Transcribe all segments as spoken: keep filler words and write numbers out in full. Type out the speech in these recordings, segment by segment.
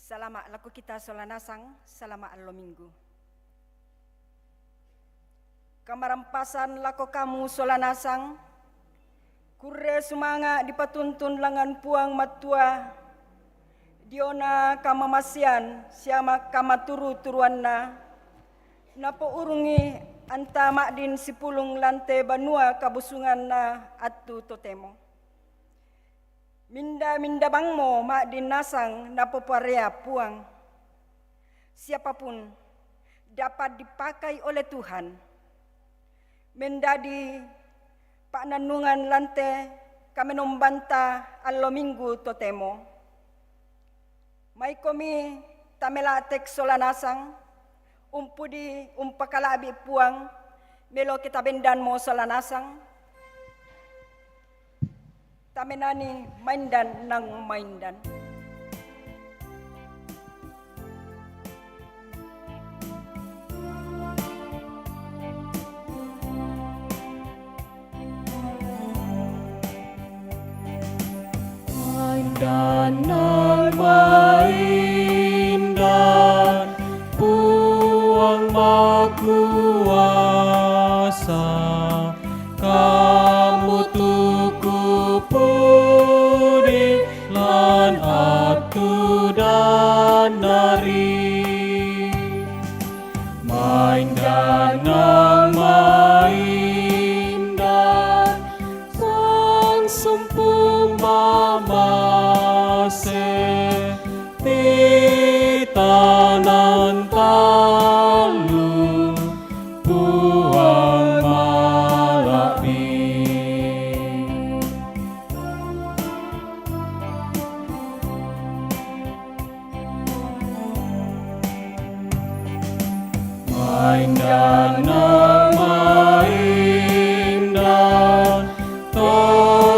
Salama' lako kita sola nasang, salama' allo Minggu. Kamarampasan lako kamu sola nasang, kurre sumanga' dipatuntun langngan Puang Matua, diona kamamasean sia ma-, kamaturu-turuanna, napourungi anta ma'din sipulung lante banua kabusunganna attu totemo. Minda-minda bangmo ma'din nasang napopuarea Puang. Siapapun dapat dipakai oleh Tuhan mendadi pa'nannungan lante kamenombanta allo Minggu totemo. Maikomi tamela'tek sola nasang, umpudi umpakala'bi' Puang, melo kitabendanmo sola nasang, tamenani maindan nang maindan. Maindan nang maindan, Puang Makuasa, kamu tuku pudi lan attu dannari. Maindan nang maindan, sang sumpu mamase, titanan tallu, Puang mala'bi'. Maindan nang maindan, to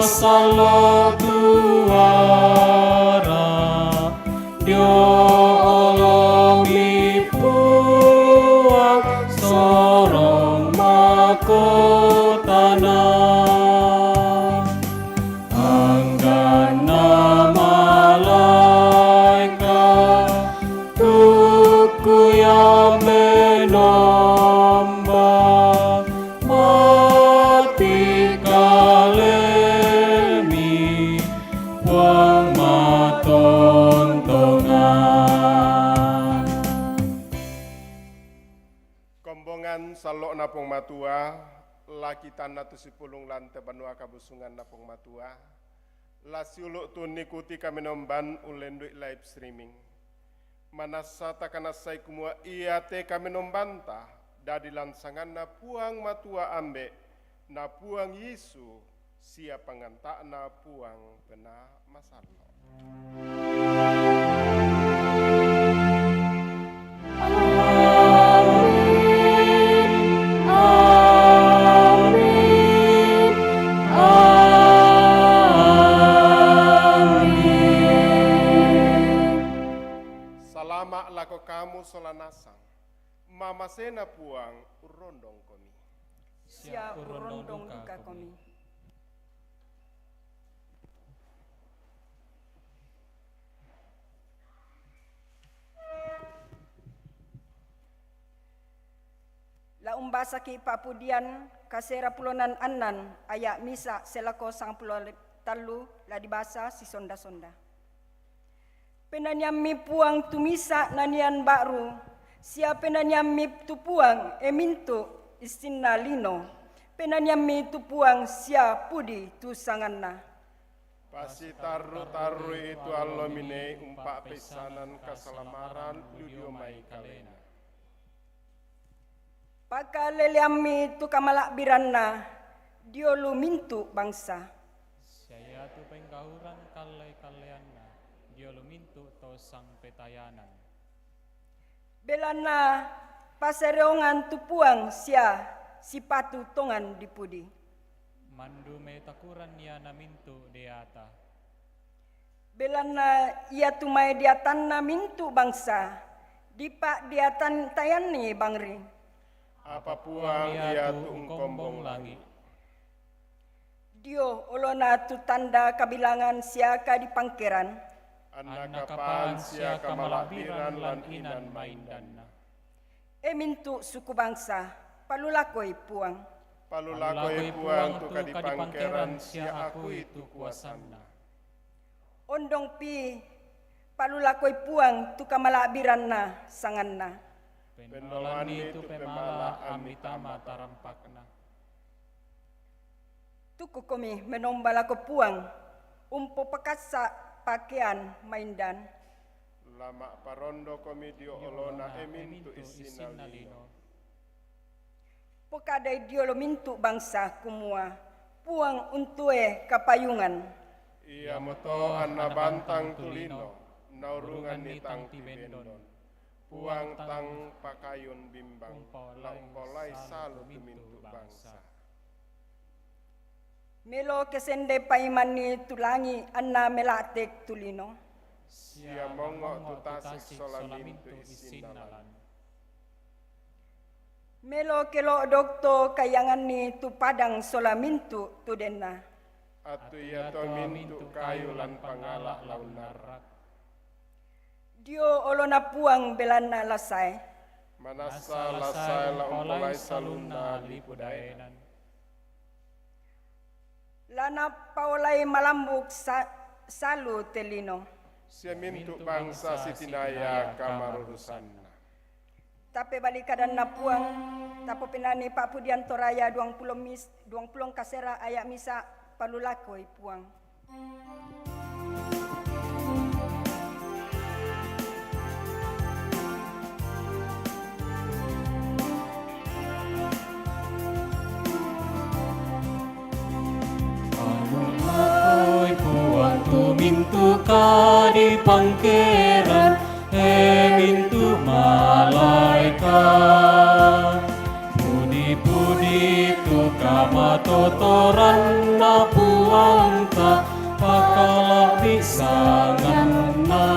sallo tuara, dio olomi Puang sorong makotana. Angganna malaeka', tuku ia menomba, mati kalemi Puang matontongan. Kombongan sallo'na Puang Matua, la kitanna tu sipulung lante banua kabusunganna Puang Matua, la siulu' tu nikuti kamenomban ullendu'i live streaming. Manassa takanassai kumua iate kamenombanta dadi lan sanganNa Puang Matua Ambe', na Puang Yesu, sia panganta'na Puang Penaa Masallo'. Amin. Amin. Amin. Salama' lako kamu sola nasang. Mamasena Puang urrondongkomi. Sia urrondong dukakomi. La umbasaki' Pa'pudian kasera pulonan annan aya' misa' se lako sangpulo tallu, la dibasa sisonda-sonda. Penaniammi Puang tu misa' nanian ba'ru, sia penaniammi tu Puang e mintu' issinna lino, penaniammi tu Puang sia pudi tu sanganna. Pasitarru-tarrui tu allo minei umpa'peissanan kasalamaran lu dio mai kalena. Pakaleleammi tu kamala'biranna dio lu mintu' bangsa. Sia iatu pengkahuran kalle-kalleanna dio lu mintu' to sangpetayanan. Belanna pasereongan tu Puang sia sipatu tongan dipudi. Mandu metakuran ia namintu' deata. Belanna iatu mae deatanna mintu' bangsa, dipa'deatan tayanni bangri. Apa Puang iatu ungkombong langi'. Dio olona tu tanda kabilangan sia kadipangkeran. Anna kapaan sia kamala'biran lan inan maindanna. E mintu' suku bangsa, palulakoi Puang. Palulakoi Puang tu kadipangkeran sia akui tu kuasanna. Ondongpi, palulakoi Puang tu kamala'biranna sanganna. Pennolanni tu pemala' ammitama tarampakna. Tukkukomi menomba lako Puang, umpopakassa' pakean maindan. La ma'parondokomi dio olona e mintu' issinna lino. Pokadai diolo mintu' bangsa, kumua, Puang untue kapayungan. Iamoto anna bantang tu lino, naurunganni tang tibendon. Puang tang pakayun bimbang, la umpaolai salu tu mintu' bangsa. Melo kesende paimanni tu langi' anna mela'tek tu lino. Sia mongngo' tu tasik sola mintu' issinna lan. Melo kelo'dok to kaianganni tu padang sola mintu' tu denna. Attu iato mintu' kayu lan pangala' la unnarrak. Dio olona Puang belanna la sae. Manassa la sae la umpaolai salunna lipu daenan. La napaolai malambuk sa-, salu te lino. Sia mintu' bangsa sitinaya kamarurusanna. Tapebali' kadanna Puang, tapopinani Pa'pudian Toraya duangpulo mis-, duangpulo kasera aya' misa', palulakoi Puang. Palulakoi Puang tu mintu' kadipangkeran, e mintu' malaeka'. Pudi-pudi tu kamatotoranna Puangta, pakala'bi' sanganna.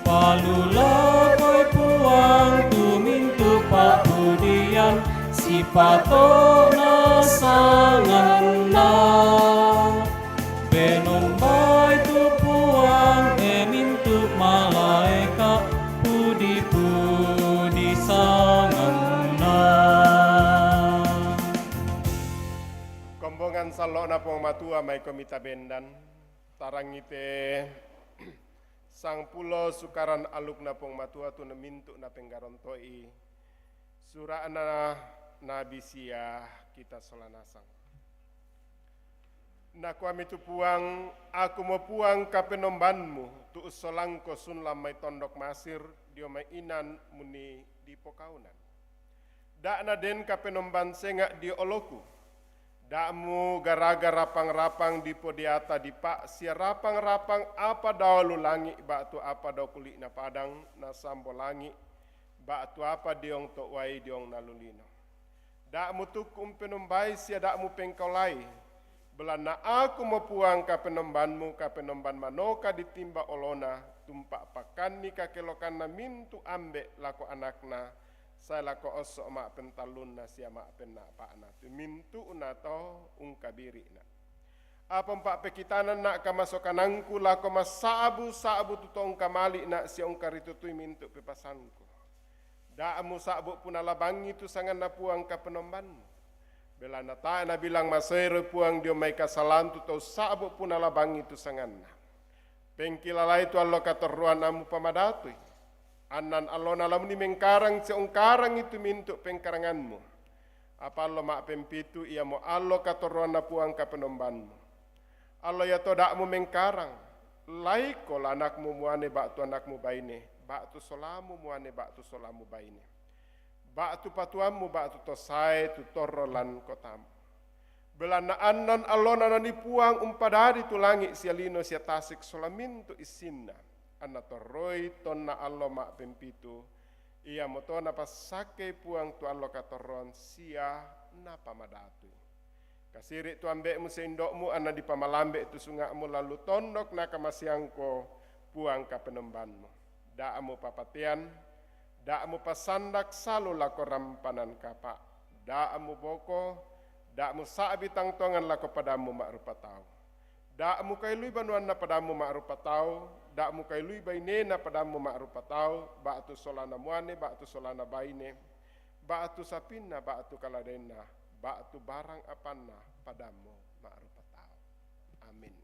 Palulakoi Puang tu mintu' pa'pudian, sipato'na sanganna. Penombai tu Puang, e mintu' malaeka', pudi-pudi sanganna. Kombongan sallo'na Puang Matua, maikomi tabendan, tarangi te sangpulo sukaran alukna Puang Matua tu mintu' napenggaronto'i sura'na nabi sia kita sola nasang. Nakuami tu Puang, akumo Puang kapenombanmu, tu ussolangko sun lan mai tondok Masir, dio mai inan muni dipokaunan. Da' naden kapenomban senga' dio oloku. Da' mugaraga rapang-rapang dipodeata dipa' sia rapang-rapang apa dao lu langi' ba'tu apa dao kuli'na padang nasambo langi', ba'tu apa diong to' uai diong nalu lino. Da' mutukku umpenombai sia da' mupengkaolai, belanna akumo Puang kapenombanmu, kapenomban manoka ditimba olona, tumpa' pakkanni kakelokanna mintu' ambe' lako anakna, sae lako osso' ma'pentallunna sia ma'penna'pa'na, tu mintu'na to ungkabiri'na. Apa umpa'pekitananna' kamasokanangku lako massa'bu-sa'bu tu to ungkamali'na' sia ungkaritutui mintu' pepasanku. Da' musa'bu punalabangi tu sanganna Puang kapenombanmu. Belanna tae' nabilang masoero Puang dio mai kasalan tu to ussa'bu punalabangi tu sanganna. Pengkilalai tu allo katorroan ammupamadatu. Annan allona lamuni mengkarang sia ungkarangi tu mintu' pengkaranganmu. Apa allo ma'pempitu iamo allo katorroanna Puang kapenombanmu. Allo iato da' mumengkarang, laiko la anakmu muane ba'tu anakmu baine, ba'tu solamu muane ba'tu solamu baine, ba'tu patuammu ba'tu to sae tu torro lan kotamu. Belanna annan allona nani Puang umpadadi tu langi' sia lino sia tasik sola mintu' issinna, anna torroi tonna allo ma'pempitu, iamoto napassakkei Puang tu allo katorroan sia napamadatui. Kasiri' tu ambe'mu sia indo'mu anna dipamalambe' tu sunga'mu lan lu tondok nakamaseangko Puang kapenombanmu. Da' mupapatean, da' mupasandak salu lako rampanan kapa', da' muboko, da' musa'bi tang tongan lako padammu ma'rupa tau. Nda' mukailui banuanna padammu ma'rupa tau, nda' mukailui bainena padammu ma'rupa tau, ba'tu solana muane, ba'tu solana baine, ba'tu sapinna, ba'tu kaladenna, ba'tu barang apanna padammu ma'rupa tau. Amin.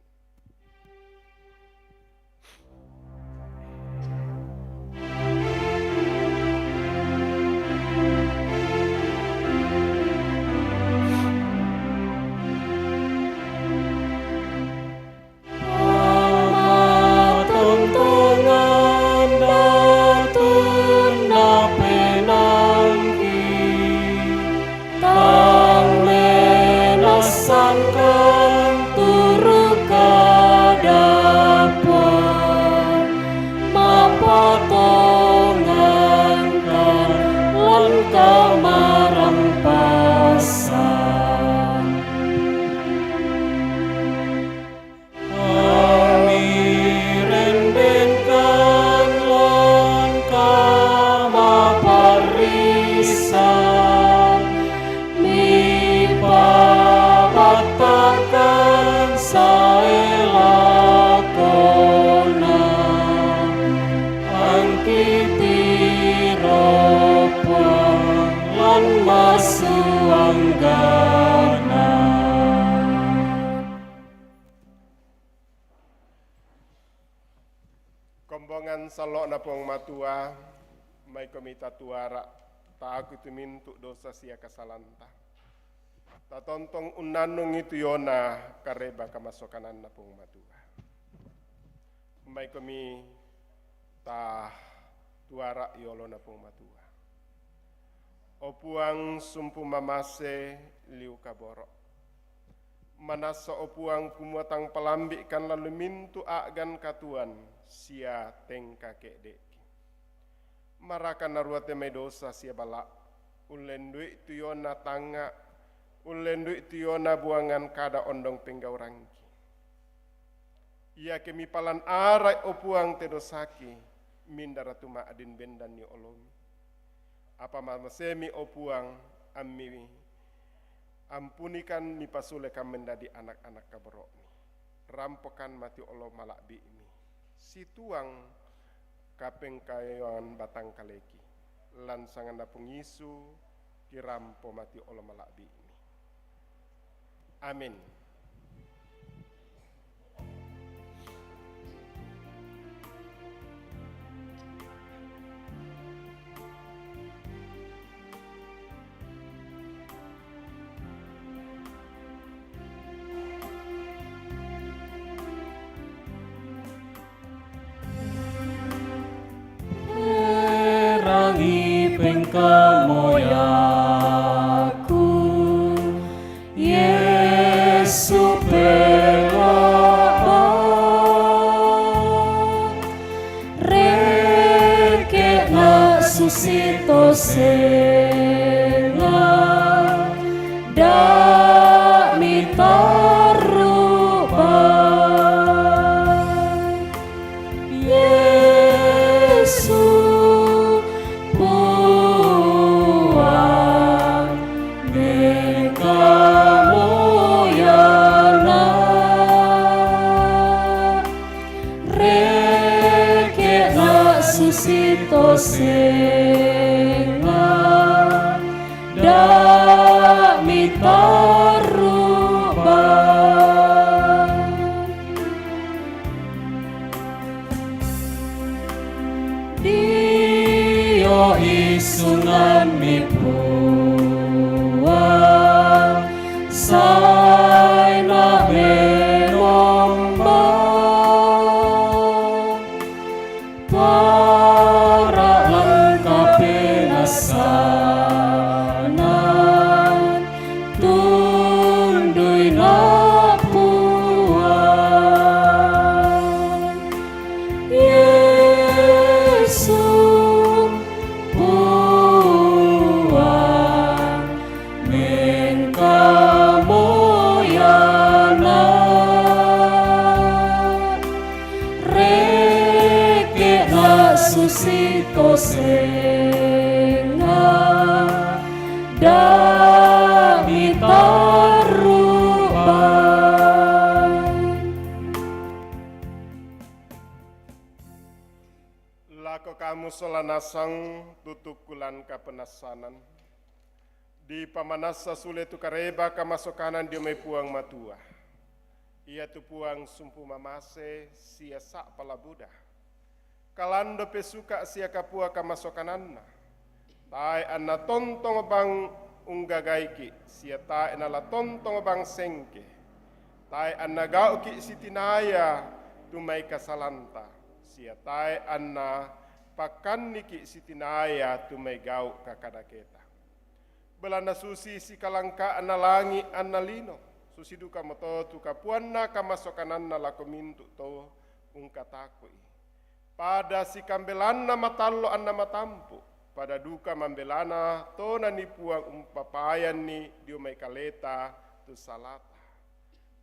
Pamatontongan datunna penangki, tang menassangkan turu' kadappuan, mapatongankan lan kamarampassan. Kami rendengkan lan kamaparrisan, mipabattakan sae lakona, angkitiro Puang lan masuanggana. Kombongan sallo'na Puang Matua, maikomi tatuara, taakui tu mintu' dosa sia kasalanta. Tatontong unnannungi tu Yona kareba kamasokananna Puang Matua. Maikomi tatuara yolona Puang Matua. O Puang, sumpu mamase, liu kaboro'. Manassa, o Puang, kumua tang palambi'kan lalu mintu' a'gan katuoan sia tengka ke'de'ki. Marakanna rua te mai dosa sia bala', ullendui tu Yona tangnga', ullendui tu Yona buangan kada ondong penggaurangki. Iake mipalan ara'i, o Puang, te dosaki, mindara tu ma'din bendanni olomi. Apa mamasemi, o Puang, ammi ampunikan, mipasulekan mendadi anak-anak kaboro'mi. Rampokan mati olo mala'bi'mi. Situang kapengkayoan batang kaleki. Lan sanganna Puang Yesu kirampo mati olo mala'bi'mi. Amin. Erangi pengkamoyaku, Yesu pelaba, reke'na susito senga, da' mitarruba. Yesu, Puang, mengkamoyana, reke'na susito senga, da' mitarruba. Dio isunganmi Puang, saena menomba. Para' lan kapenassana, tunduina Puang. Yesu, Puang, mengkamoyana, reke'na susito senga, da' mitarruba. Sola nasang tu tukkulan kapenassanan. Dipamanassa sule tu kareba kamasokanan dio mai Puang Matua. Iatu Puang sumpu mamase sia sa'pala buda. Kalando pesuka sia kapua kamasokananna. Tae anna tontong bang unggagaiki, sia tae nala tontong bang sengke. Tae anna gauki sitinaya tu mai kasalanta, sia tae anna pakkanniki sitinaya tu mai gau kakadaketa. Belanna susi sikalangka'na langi anna lino, susi duka moto tu kapuanna kamasokananna lako mintu to ungkatakui. Pada sikambelanna matallo anna matampu, pada duka mambelana tonani Puang umpapayanni dio mai kaleta tu salata.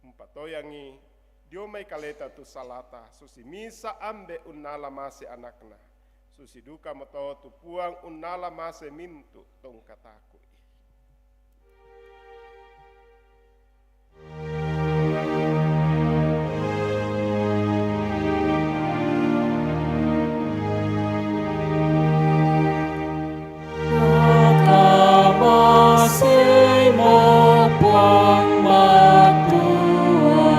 Umpatoyangi dio mai kaleta tu salata, susi misa ambe unnala mase anakna, susi duka moto tu Puang unnala mase mintu to ungkatakui. Nakamasei mo Puang Matua,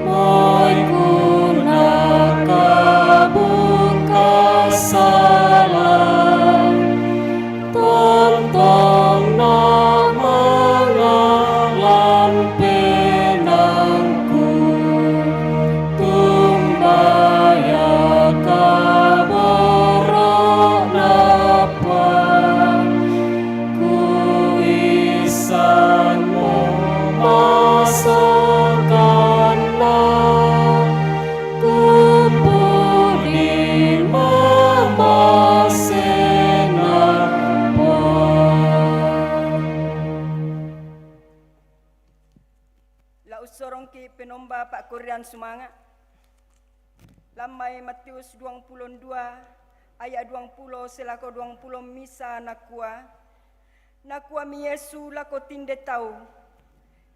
moi ku nakabungka sala. Tontong na mangalan penangku, tumbaya kaboro na Puang, kuisanmu masokanna. Kupudi mamasena Puang. La ussorongki penomba pakkorrian sumanga. Lammai Matius duang pulo dua ayat duang pulo selako duang pulo misa nakua, nakuami Yesu lako tinde tau,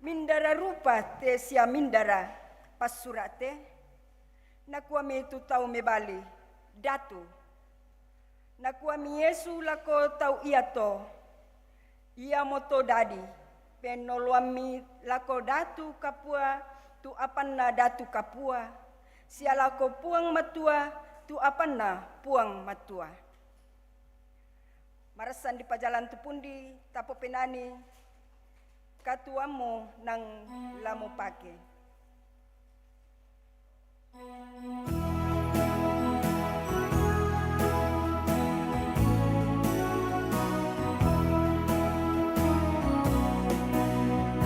"Mindara rupa te sia mindara passura'te?" Nakuami tu tau mebali, "Datu." Nakuami Yesu lako tau iato, "Iamoto dadi, pennoloammi lako datu kapua tu apanna datu kapua, sia lako Puang Matua tu apanna Puang Matua." Marassan dipajalang tu pundi, tapopenani katuoammu nang la mupake.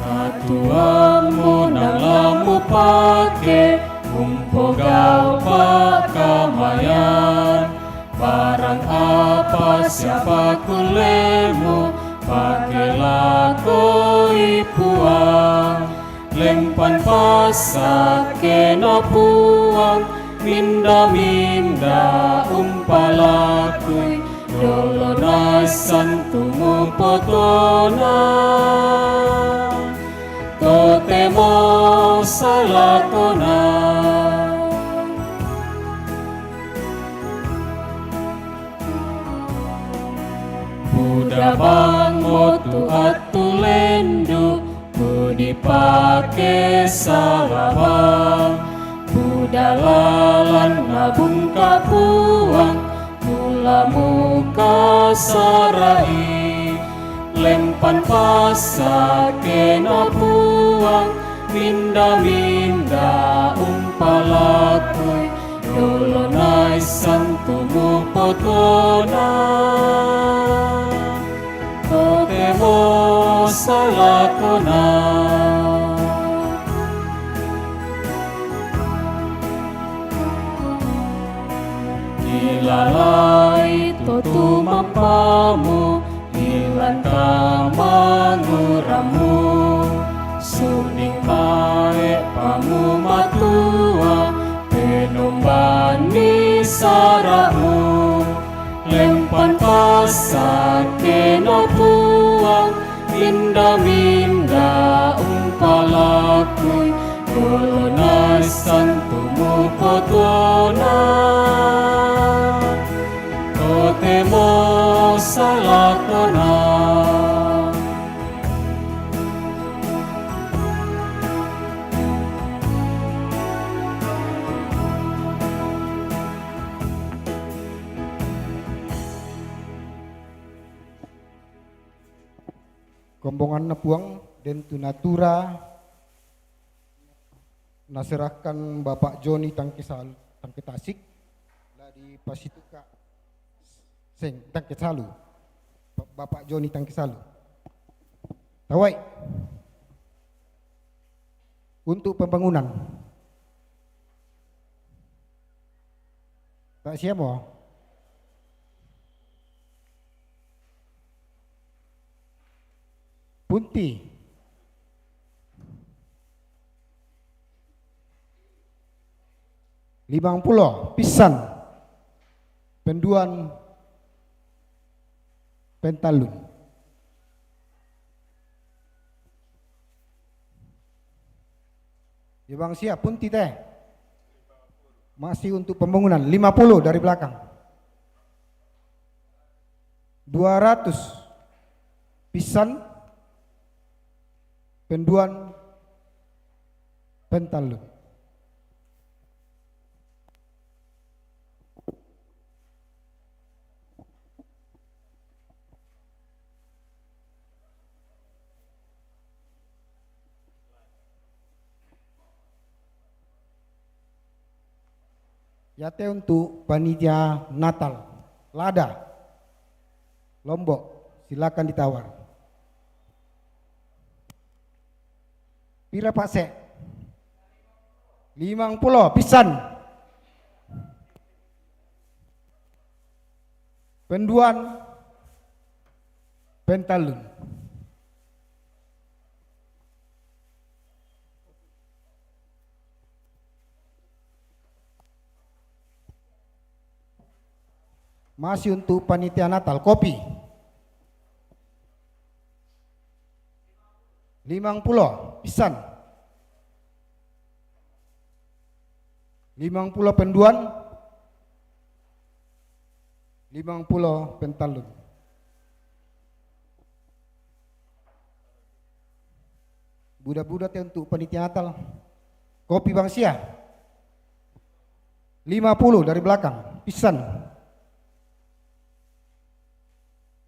Katuoammu nang la mupake, umpogau pakkamaian, barang apa sia pakkullemu, pake lakoi Puang. Lempan passakkena Puang, minda-minda umpalakui, dolo naissan tu mupotona. Totemo salakona. Buda bangmo tu attu lendu, tu dipake salabang. Buda lalan nabungka Puang, tu la mukasarai. Lempan passakkena Puang, minda-minda umpalakui, dolo naissan tu mupotona. Totemo salakona. Kilalai to tumampamu, ilan kamangurammu, suning maepamu matua, penombanni saramu. Lempan passakkena Puang, minda-minda umpalakui, dolo naissan tu mupotona. Salakana. Kombonganna Puang, den tu natura naserahkan Bapak Joni Tangke Sal-, Tangke Tasik, la dipasituka, seng, Tangke Salu. Ba-, Bapak Joni Tangke Salu. Tawai. Untuk pembangunan. Tak siamo. Punti. Limang pulo, Pissan. Penduan, Pentallun. Ya, bang sia, punti te. Masih untuk pembangunan, lima puluh dari belakang. Dua ratus, Pissan, Penduan, Pentallun. Yate untuk panitia Natal, Lada, Lombok, silakan ditawar. Pira, Pak, se? Limang pulo, Pissan. Penduan, Pentallun. Masih untuk panitia Natal, kopi. Limang pulo, Pissan. Limang pulo, Penduan. Limang pulo, Pentallun. Buda-buda te untuk panitia Natal. Kopi, bang sia. Lima puluh dari belakang. Pissan.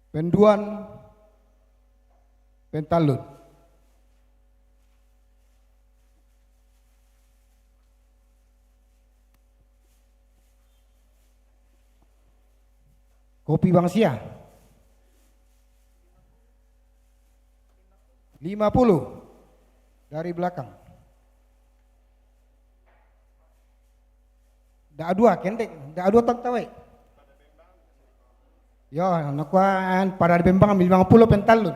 Penduan, Pentallun. Kopi, bang sia. Lima puluh dari belakang. Dak dua, kendek. Dak dua, tak tahu, eh. Yo, nakuan pada bembang, lima puluh, Pentallun.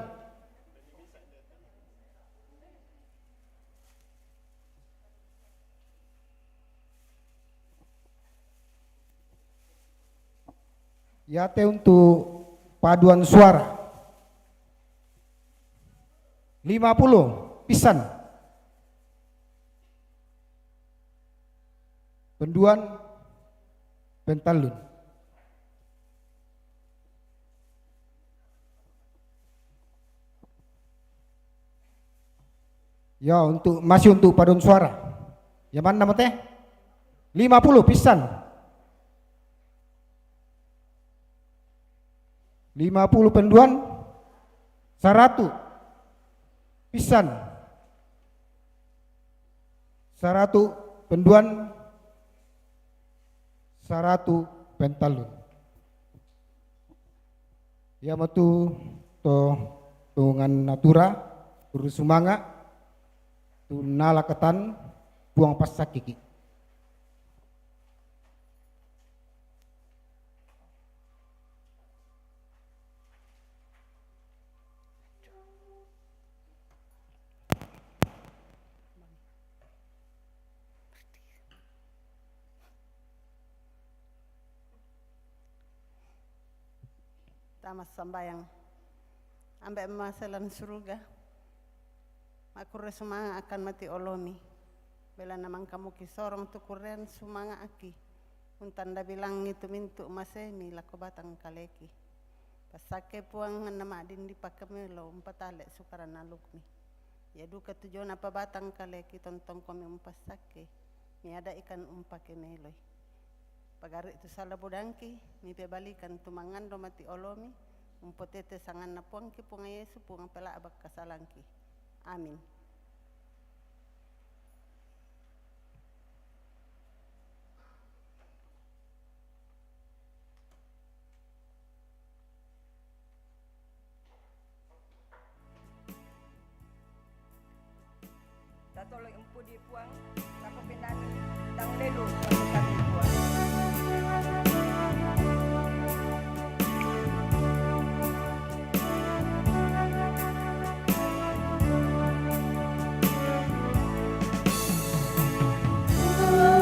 Yate untuk paduan suara. Lima puluh, Pissan. Penduan, Pentallun. Ya, untuk, masih untuk paduan suara. Yang mana, Mate? Lima puluh, Pissan. Lima puluh, Penduan. Saratu, Pissan. Saratu, Penduan. Saratu, Pentallun. Ya, matu to tungan natura, turu sumanga, tu nala ketan, Puang pasa kiki. Tama sambayang. Ambe' Ama selan suruga, makurre sumanga' akan mati olomi. Bela namangkamuki sorong tu kurrean sumanga' aki. Untanda bilangi tu mintu' masemi lako batang kaleki. Passakke Puang anna ma'din dipakkamelo umpatale sukaran alukmi. Iya duka tu jona pabatang kale kitontongkomi umpassakke, miada ikan umpakemeloi. Pagari tu sala budangki, mipebalikan tu mangando mati olomi, umpotete sanganna Puangki Puang Yesu Puang pela'bak kasalangki. Amin. Tatoloi umpudi Puang, lako penani, tang lelu, Puang.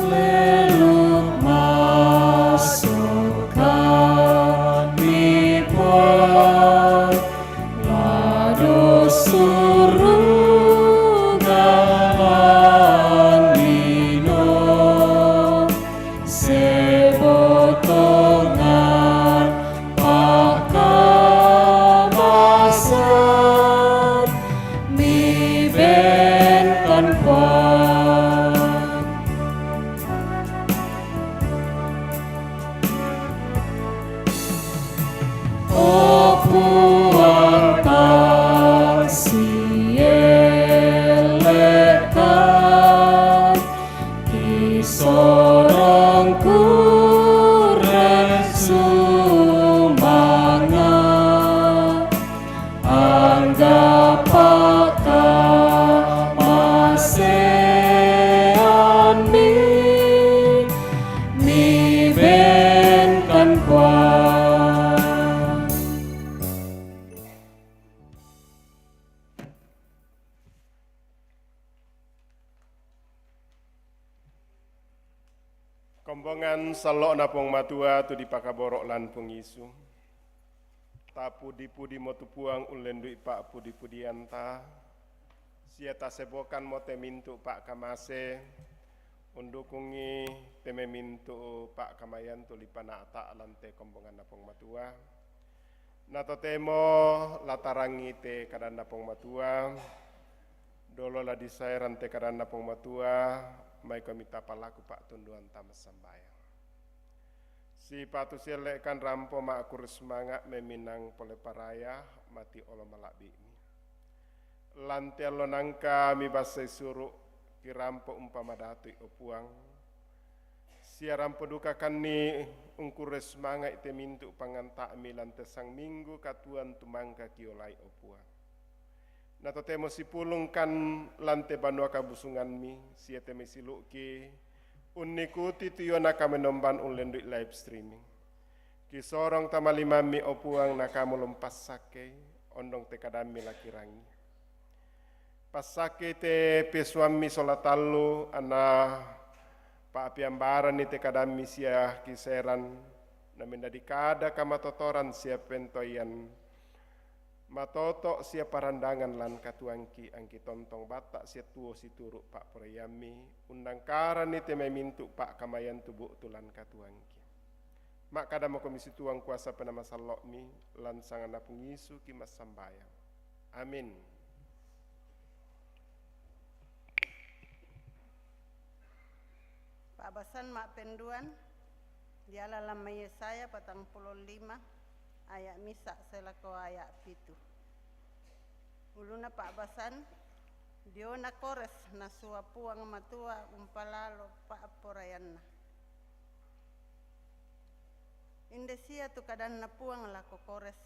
Leluk masukkan mi Puang, lado suruga langino, sebotongan pakamasan mi benkan Puang. O Puang, pasielekkan kisorongku resumanga, anggapa kamaseanmi mi benkan Puang. Kombongan sallo'na Puang Matua tu dipakaboro' lan Puang Yesu. Tapudi-pudimo tu Puang ullendui pa'pudi-pudianta, sia tasebokanmo te mintu' pa'kamase, undukungi te memintu' pa'kamayan tu lipana'ta lan te kombonganna Puang Matua. Na totemo la tarangi te kadanna Puang Matua, dolo la disaeran te kadanna Puang Matua, maikomi tapalaku pa'tunduanta massambayang. Sipatu sielle'kan rampo ma'kurre sumanga' memminang pole paraya mati olo mala'bi'mi. Lan te allo nangka mibassai suru' kirampo umpamadatui, o Puang. Sia rampo dukakanni ungkurre sumanga'i te mintu' panganta'mi lan te sangminggu katuoan tu mangka kiolai, o Puang. Na totemo sipulungkan lan te banua kabusunganmi, sia te mai silu'ki unnikuti tu iona kamenomban ullendui live streaming. Kisorong tamalimammi, o Puang, na kamu lompassakkei, ondong te kadammi la kirangi. Passakkei te pesuammi sola tallu, anna pa'peambaranni te kadammi sia kiseran, na mendadi kada kamatotoran sia pentoian, matoto' sia parandangan lan katuoangki, angki tontong batta' sia tuo situru' pa'poraiammi, unnangkaranni te mai mintu' pa'kamayan tu bu'tu lan katuoangki. Ma'kadammokomi situang kuasa penamasallo'mi, lan sanganna Puang Yesu ki massambayang. Amin. Pa'basan ma'penduan diala lan mai Yesaya patang pulo lima aya' misa' sae lako aya' pitu. Uluna pa'basan, diona Kores nasua Puang Matua umpalalo pa'poraianna. Inde sia tu kadanna Puang lako Kores,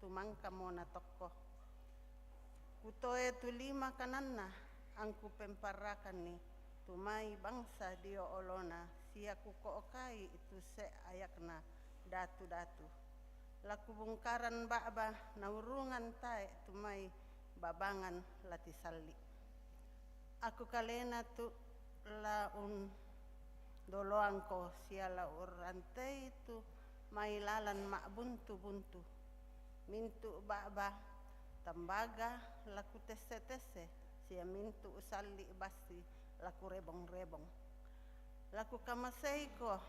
tu mangkamo natokko. Kutoe tu lima kananna, angkupemparrakanni tu mai bangsa dio olona, sia kuko'kai tu se' ayakna datu-datu. La kubungkaran ba'ba naurungan tae' tu mai babangan la tisalli'. Aku kalena tu la undoloangko sia la urrantei tu mai lalan ma'buntu-buntu. Mintu' ba'ba tambaga la kutesse-tesse, sia mintu' salli' bassi la kurebong-rebong. La kukamaseiko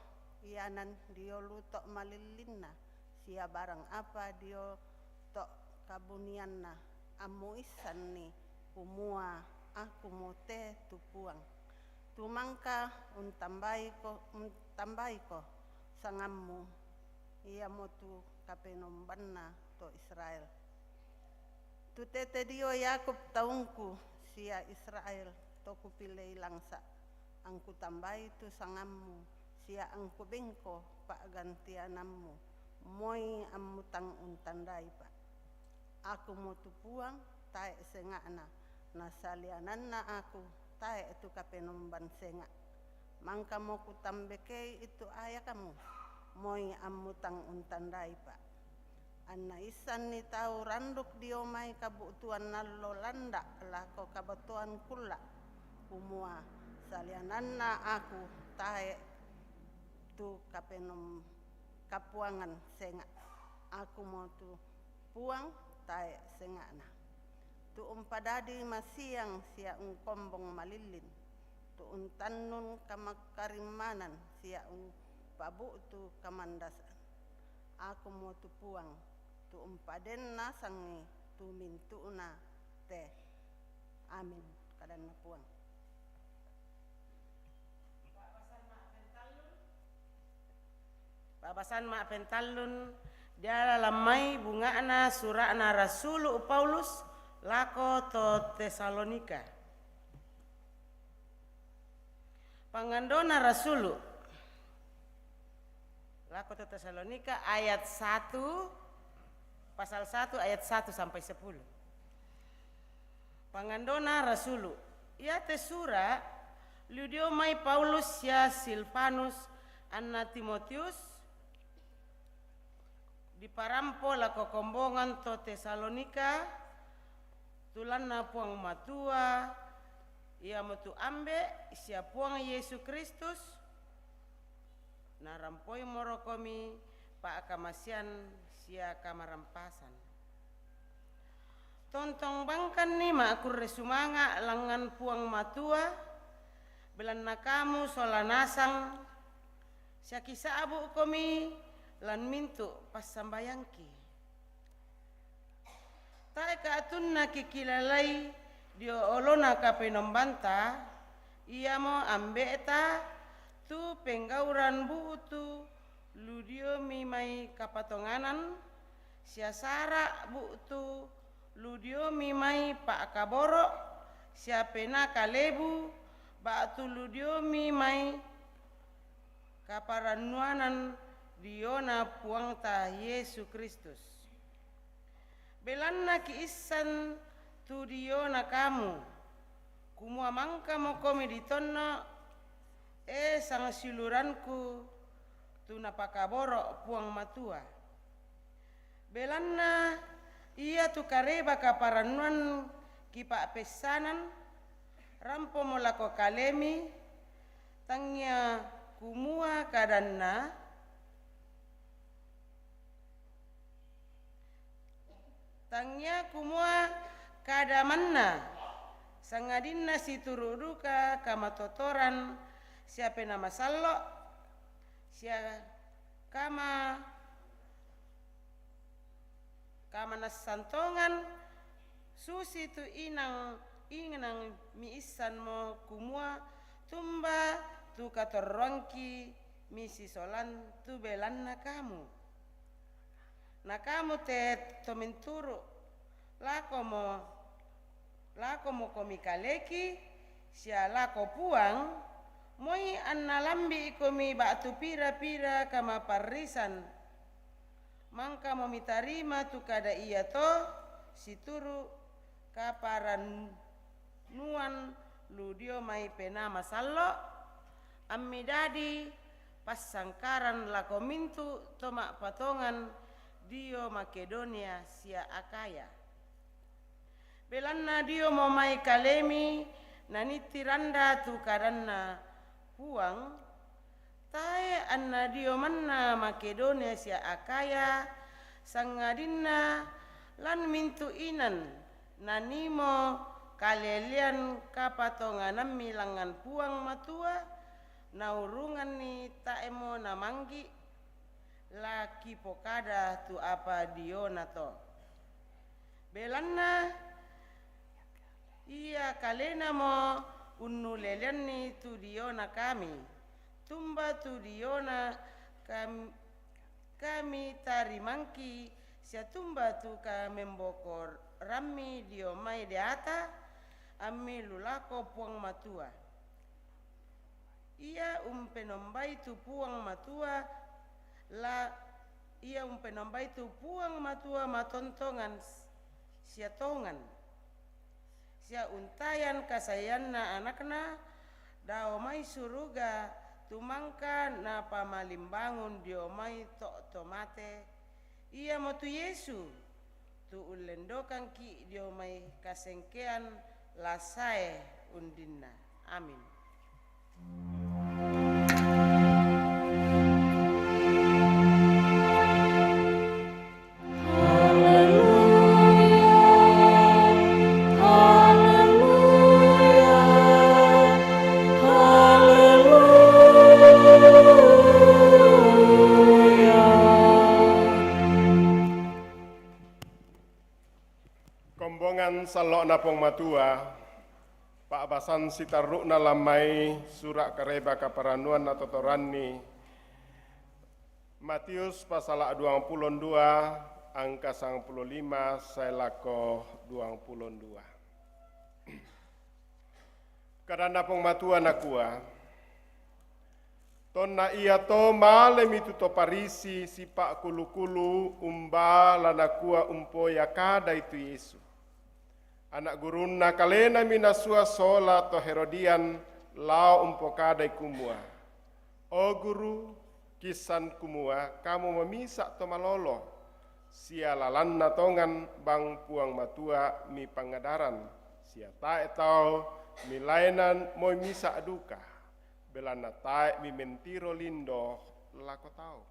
ianan dio luto' malillinna, sia barang apa dio to kabunianna, ammu issanni kumua Aku mo te tu Puang. Tu mangka untambaiko, untambaiko sangammu, iamotu kapenombanna to Israel. Tu tete dio Yakub taungku, sia Israel to kupilei langsa, angkutambai tu sangammu, sia angkubengko pa'gantianammu, moi ammu tang untandaipa. Aku mo tu Puang, tae' senga'na, na saliananna Aku, tae' tu kapenomban senga'. Mangkamo kutambekei itu ayakamu, moi ammu tang untandaipa. Anna issanni tau randuk dio mai kabu'tuan nallo landa' lako kabatoan kulla', kumua, saliananna Aku tae' tu kapenom-, kapuangan senga'. Aku mo tu Puang tae' senga'na. Tu umpadadi masiang sia ungkombong malillin, tu untannun kamakkarimmanan sia umpabu'tu kamandasan. Aku mo tu Puang, tu umpaden nasangi tu mintu'na te. Amin. Kadanna Puang. Pa'basan ma'pentallun, diala lammai bunga'na sura'na Rasulu Paulus lako to Tesalonika. Pangandona Rasulu lako to Tesalonika ayat satu, pasal satu ayat satu sampai sepuluh. Pangandona Rasulu. Iate sura' lu dio mai Paulus sia Silvanus anna Timotius, diparampo lako kombongan to Tesalonika, tulanna Puang Matua, iamotu Ambe' sia Puang Yesu Kristus, narampoimorokomi pa'kamasean sia kamarampasan. Tontong bangkanni ma'kurre sumanga' langngan Puang Matua, belanna kamu sola nasang, sia kisa'bu'komi lan mintu' passambayangki. Tae' ka'tunna kikilalai dio olona Kapenombanta, iamo Ambe'ta, tu penggauran bu'tu lu diomi mai kapatonganan, sia sara' bu'tu lu diomi mai pa'kaboro', sia penaa kalebu, ba'tu lu diomi mai kaparannuanan diona Puangta Yesu Kristus. Belanna kiissan tu diona kamu, kumua mangkamokomi ditonno', e sangsiuluranku, tu Napakaboro' Puang Matua. Belanna iatu kareba kaparannuan kipa'peissanan, rampomo lako kalemi, tangia kumua kadanna, tangia kumua kada manna, sangadinna situru' duka kamatotoran sia Penaa Masallo', sia kama-, kamanassan tongan, susitu inang-, inang miissanmo kumua tumba tu katorroangki misisolan tu belanna kamu. Na kamu te to menturu', lakomo, lakomokomi kaleki sia lako Puang, moi annalambi'ikomi ba'tu pira-pira kamaparrisan. Mangkamo mitarima tu kada iato situru' kaparannuan lu dio mai Penaa Masallo', ammi dadi passangkaran lako mintu' to ma'patongan dio Makedonia sia Akhaya. Belanna diomo mai kalemi nanitti randa tu kadanna Puang, tae' anna dio manna Makedonia sia Akhaya, sangadinna lan mintu' inan nanimo kalelean kapatonganammi langngan Puang Matua, naurunganni tae'mo namanggi', La kipokada tu apa diona to. Belanna ia kalenamo unnuleleanni tu diona kami, tumba tu diona kam-, kami tarimangki, sia tumba tu kamembokorammi dio mai deata, ammilu lako Puang Matua. Ia umpenombai tu Puang Matua, la, ia umpenombai tu Puang Matua matontongan s-, sia tongan. Sia untayan kasaeanna Anakna, dao mai suruga, tumangka napamalimbangun dio mai to, to mate, iamotu Yesu, tu ullendokangki dio mai kasengkean la sae undinna. Amin. Haleluya, haleluya, haleluya. Kombongan sallo'na Puang Matua, pa'basan sitarru'na lammai sura' Kareba Kaparannuan natotoranni Matius pasala duangpulo dua angka sangpulo lima sae lako duangpulo dua. Kadanna Puang Matua nakua, Tonna iato malemi tu to Parisi sipa'kulu-kulu umba la nakua umpoi akkadai tu Yesu. Ana' gurunna kalenami nasua sola to Herodian lao umpokadai kumua, O Guru, kissan kumua kamu mamisa' to malolo, sia lalanna tongan bang Puang Matua mipangadarang, sia tae' tau milaenan moi misa' duka, belanna tae' mimentiro lindo lako tau.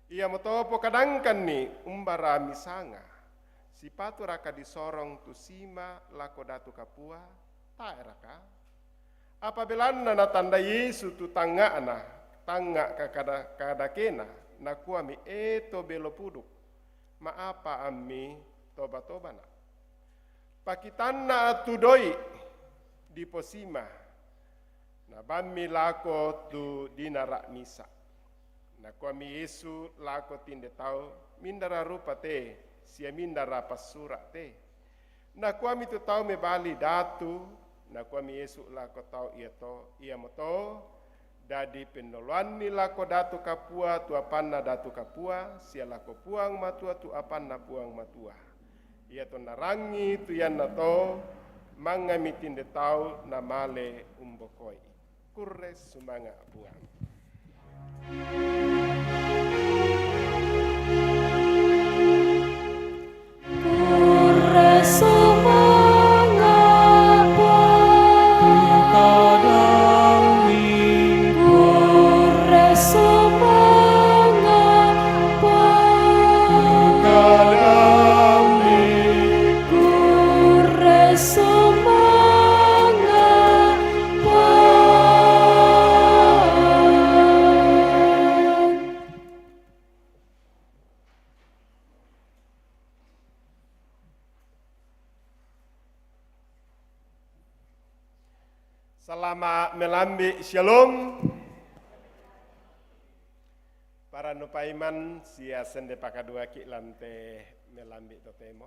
Iamoto pokadangkanni umbara misanga, sipaturaka disorong tu sima lako datu kapua, tae'raka? Apa belanna natandai Yesu tu tangnga'na, tangnga' kakada-, kadakena, nakuami, E to belo puduk, ma'apa ammi toba-tobana'? Pakitanna' tu doi' diposima, nabammi lako tu dinara' misa'. Nakuami Yesu lako tinde tau, Mindara rupa te, sia mindara passura' te? Nakuami tu tau mebali, Datu. Nakuami Yesu lako tau iato, Iamoto, dadi pennoloanni lako datu kapua tu apanna datu kapua, sia lako Puang Matua tu apanna Puang Matua. Iatonna rangi tu iannato, mangngami tinde tau namale umbokoi. Kurre sumanga' Puang. Kurre sumanga' Puang. Kadang mi. Kurre sumanga' Puang. Kadang mi. Kurre sumanga' Puang. Salama' melambi', syalom. Parannu paiman sia sende pakaduaki' lan te melambi' totemo.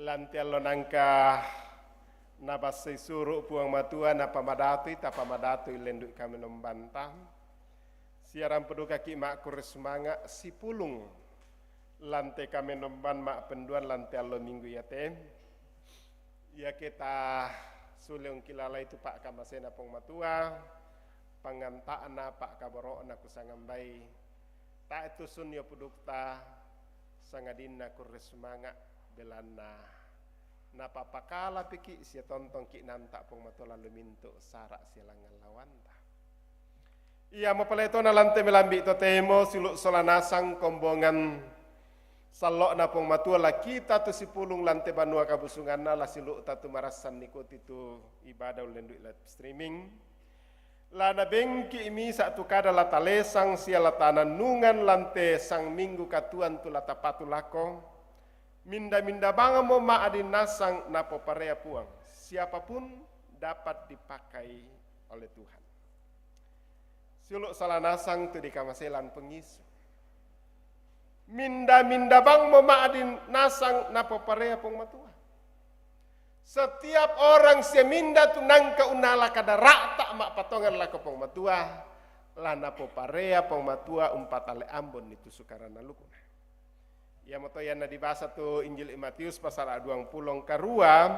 Lan te allo nangka nabassai suru' Puang Matua, napamadatui, tapamadatui lendu'i kamenombanta. Sia rampo dukaki' ma'kurre sumanga' sipulung lan te kamenombang ma'penduan lan te allo Minggu iate. Iake ta sule ungkilalai tu pa'kamasena Puang Matua, panganta'na, pa'kaboro'na kusangambai, tae' tusunni o pudukta, sangadinna kurre sumanga', belanna napapakalapiki' sia tontongki' nanta' Puang Matua lalu mintu' sara' sia langngan lawanta. Iamo pale tona lan te melambi' totemo, siulu' sola nasang kombongan sallo'na Puang Matua la kita tu sipulung lan te banua kabusunganna, la siulu'ta tu marassan ikuti tu ibadah ullendu'i live streaming. La nabengki' misa' tu kada la talesang sia la tanannungan lan te sangminggu katuoan tu la tapatu lako, minda-minda bang mo ma'din nasang napoparea Puang, siapapun dapat dipakai oleh Tuhan. Siulu' sala nasang tu dikamaselan Puang Yesu. Minda-minda bang mo ma'din nasang napoparea Puang Matua. Setiap orang sia minda tu nangka unnala kada ra'ta' ma'patongan lako Puang Matua, la napoparea Puang Matua umpatale ambon ni tu sukaran alukna. Iamoto ianna dibasa tu Injil i Matius pasal duangpulo karua,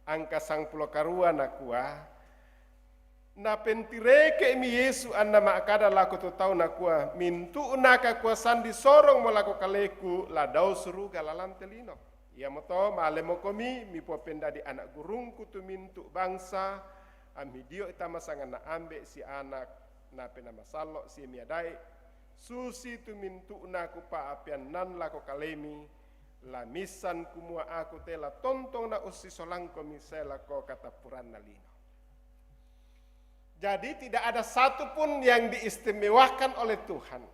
angka sangpulo karua nakua, Napentireke'mi Yesu anna ma'kada lako tu tau nakua, mintu'na kakuasaan disorongmo lako kaleku la dao suruga lalan te lino. Iamoto malemokomi mipopendadi ana' gurungku tu mintu' bangsa, ammi dio'i tama sanganna Ambe' sia Ana' Napena Masallo' sia miadae, susitu mintu'na kupa'apeannan lako kalemi, la missan kumua aku te la tontong na ussisolangkomi sae lako katappuranna lino. Jadi tidak ada satu pun yang diistimewakan oleh Tuhan.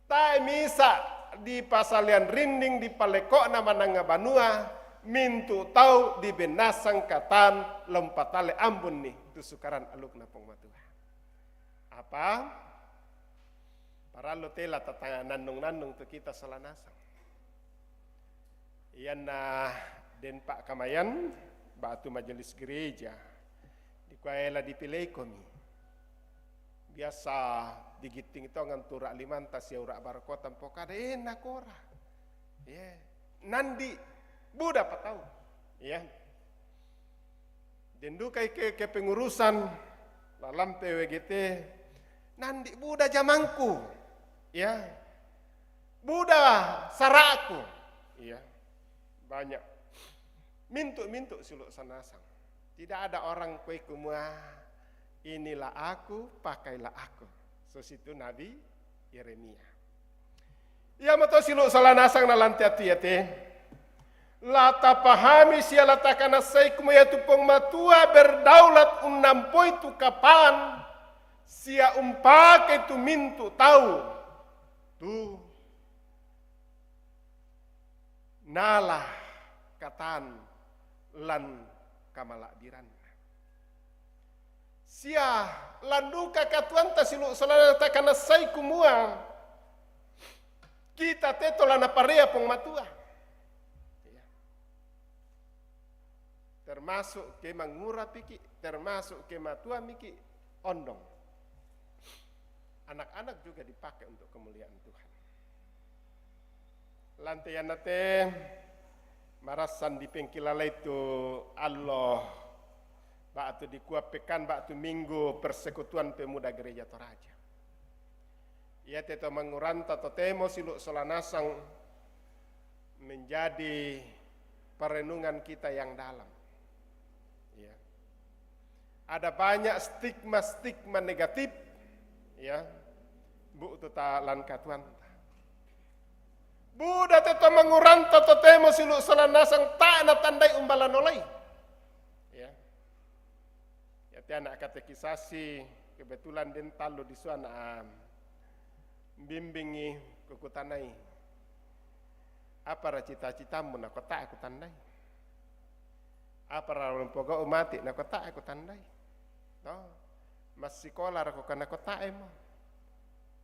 Tae misa' dipasalian rinding dipaleko'na mananga banua, mintu' tau dibennasang katan la umpatale ambunni tu sukaran alukna Puang Matua. Apa? Parallu te la tatanannung-nannung tu kita sola nasang. Ianna den pa'kamayan ba'tu majelis gereja, dikua ela dipileikomi. Biasa digitting tongan tu ura' limanta sia ura' barokota mpokada, eh, nakora. Ye, nandi' buda patau. Ya. Den dukai ke, kepengurusan lalan P W G T, nandi' buda jamangku. Ya. Buda sara'ku. Ya. Banyak. Mintu'-mintu' siulu' sanasang. Tidak ada orang kue kumua, "Inilah aku, pakailah aku." Susitu Nabi Yeremia. Iamoto siulu' sala nasang na lan te atu iate. La tapahami sia la takanassai kumua iatu Puang Matua berdaulat unnampoi tu kapang sia umpake tu mintu' tau tu nala katan lan kamala'biranna. Sia lan duka katuoanta siulu' sala na takanassai kumua kita te to la naparea Puang Matua. Iya. Termasuk ke mangura piki', termasuk ke matua miki' ondong. Anak-anak juga dipakai untuk kemuliaan Tuhan. Lan te ianna te marassan dipengkilalai tu allo ba'tu dikua pekan ba'tu minggu Persekutuan Pemuda Gereja Toraja. Iate to manguranta totemo siulu' sala nasang menjadi perenungan kita yang dalam. Ya. Ada banyak stigma-stigma negatif, ya, bu tu ta lan katuoanta. Buda te to manguranta totemo siulu' sala nasang tae' natandai umbala nolai. Ya. Iate ana' katekisasi, kebetulan den tallu disola ana' bimbingi, kukutanai, "Apara cita-citamu?" Nakua, "Tae' kutandai." "Apara mupogau' mati?" Nakua, "Tae' kutandai." To, "Massikolarako?" Nakua, "Tae' mo."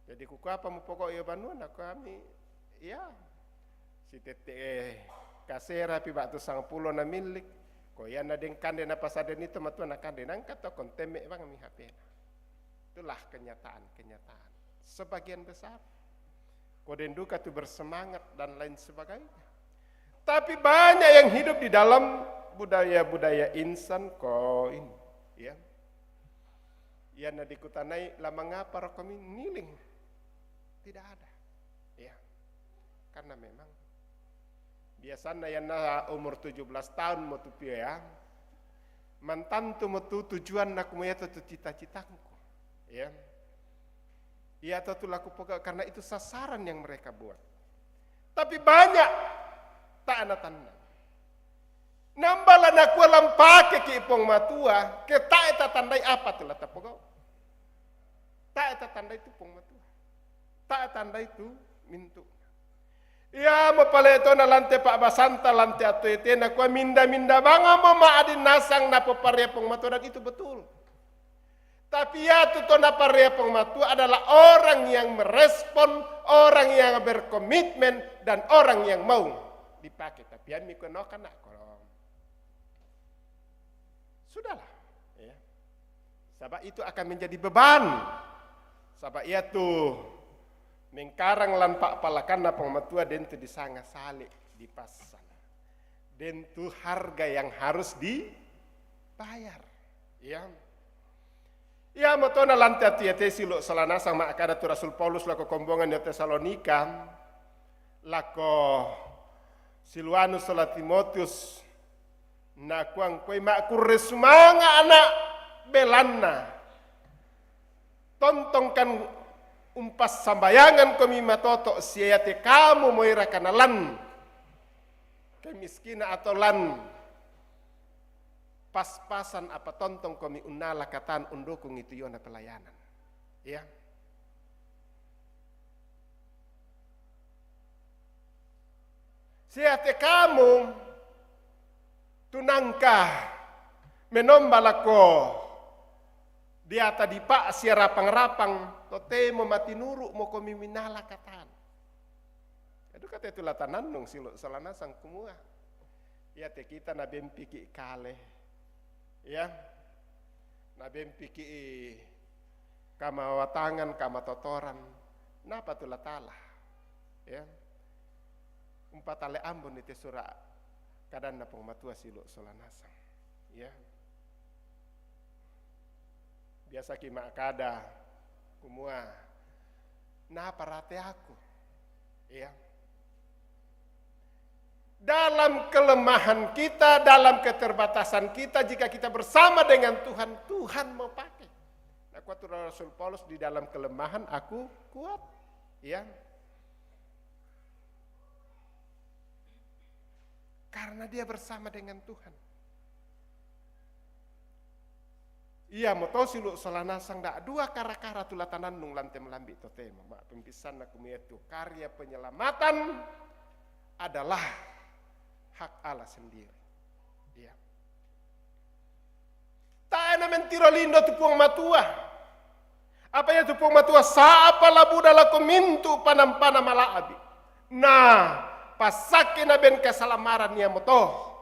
Jadi kukua, "Apa mupogau' io banua?" Nakua, "Ami, iya, sitette' kasera pi ba'tu sangpulo na millik." Ko ianna den kande napasaden itu matua nakande, nangka to kontemme bang mi H P-na. Itulah kenyataan-kenyataan. Sebagian besar. Ko den duka tu bersemangat dan lain sebagainya. Tapi banyak yang hidup di dalam budaya-budaya insan ko ini. Ya. Ianna dikutanai, "La mangapa roko mi niling?" Tidak ada. Ya. Karena memang biasanna ianna umur tujuh belas tahun mo tu pio ya. Mantantu mo tu tujuanna kumua iatu tu cita-citangku. Ya. Iatu tu laku pegawai karena itu sasaran yang mereka buat. Tapi banyak tae' natandai. Nambala nakua lampake ki Puang Matua, ke ta'e tatandai apa tu la tapogau. Ta'e tatandai tu Puang Matua. Ta'e tandai tu mintu. Ia mo pale tona lante pa'basanta lante atu ete nakua minda-minda banga mo ma'adin nasang napoparea Puang Matua dan itu betul. Tapi ia tu tona parea Puang Matua adalah orang yang merespon, orang yang berkomitmen, dan orang yang mau dipakai. Tapi ami kono kana kolom. Sudahlah. Ya. Sabab itu akan menjadi beban. Sabab ia tu mengkarang lan pa'palakanna Puang Matua den tu disanga sale di pasana. Den tu harga yang harus dibayar. Ya. Ia mo tona lante atu ete silu' sola nasang ma'kada tu Rasul Paulus lako kombongan dio Tesalonika, lako Silwanus sola Timotius, nakuang koi ma'kurre sumanga' ana' belanna. Tontongkan umpassambayangan komi matoto' sia iate kamu moira kanalan kemiskinan atau lan pas-pasan apa tontong komi unnala katan undukungi tu iona pelayanan. Ya. Sia te kamu tunangka menomba lako diata dipa' sia rapang-rapang, totemo matinuru' mo komi minala katan. Adu kate tu la tanannung silu' sola nasang kumua. Iate kita nabempiki' kale. Ya. Nabempiki' kamawatangan, kamatotoran. Napa tu la tala? Ya. Umpatale ambon ite sura' kadanna Puang Matua silu' sola nasang. Ya. Biasaki ma'kada kumua, napa rate aku? Ya. Dalam kelemahan kita, dalam keterbatasan kita, jika kita bersama dengan Tuhan, Tuhan mau pakai. Nah, kuat Rasul Paulus, di dalam kelemahan aku kuat. Ya. Karena dia bersama dengan Tuhan. Ia mo to silu' sola nasang da' dua kara-kara tu la tanannung lante malambi' totemo. Ma' pempisanna kumua tu karya penyelamatan adalah hak Allah sendiri. Iya. Tae' na mentiro lindo tu Puang Matua. Apa ia tu Puang Matua sapa labuda lako mintu' panampana mala'bi'. Na passakke na ben kasalamaran ia mo to.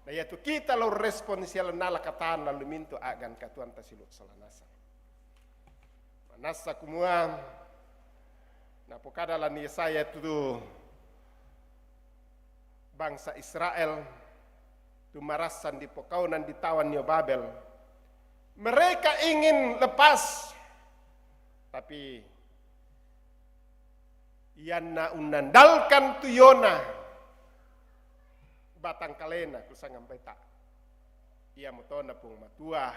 Na iatu kita lao respon sia lao nala katan lalu mintu' a'gan katuoanta silu' sola nasang. Manassa kumua, napokada lan Yesaya tu bangsa Israel, tu marassan di pokaonan di tawan nio Babel. Mereka ingin lepas, tapi ianna unnandalkan tu Yona batangkalena, kusangam baita. Ia mo tona Puang Matua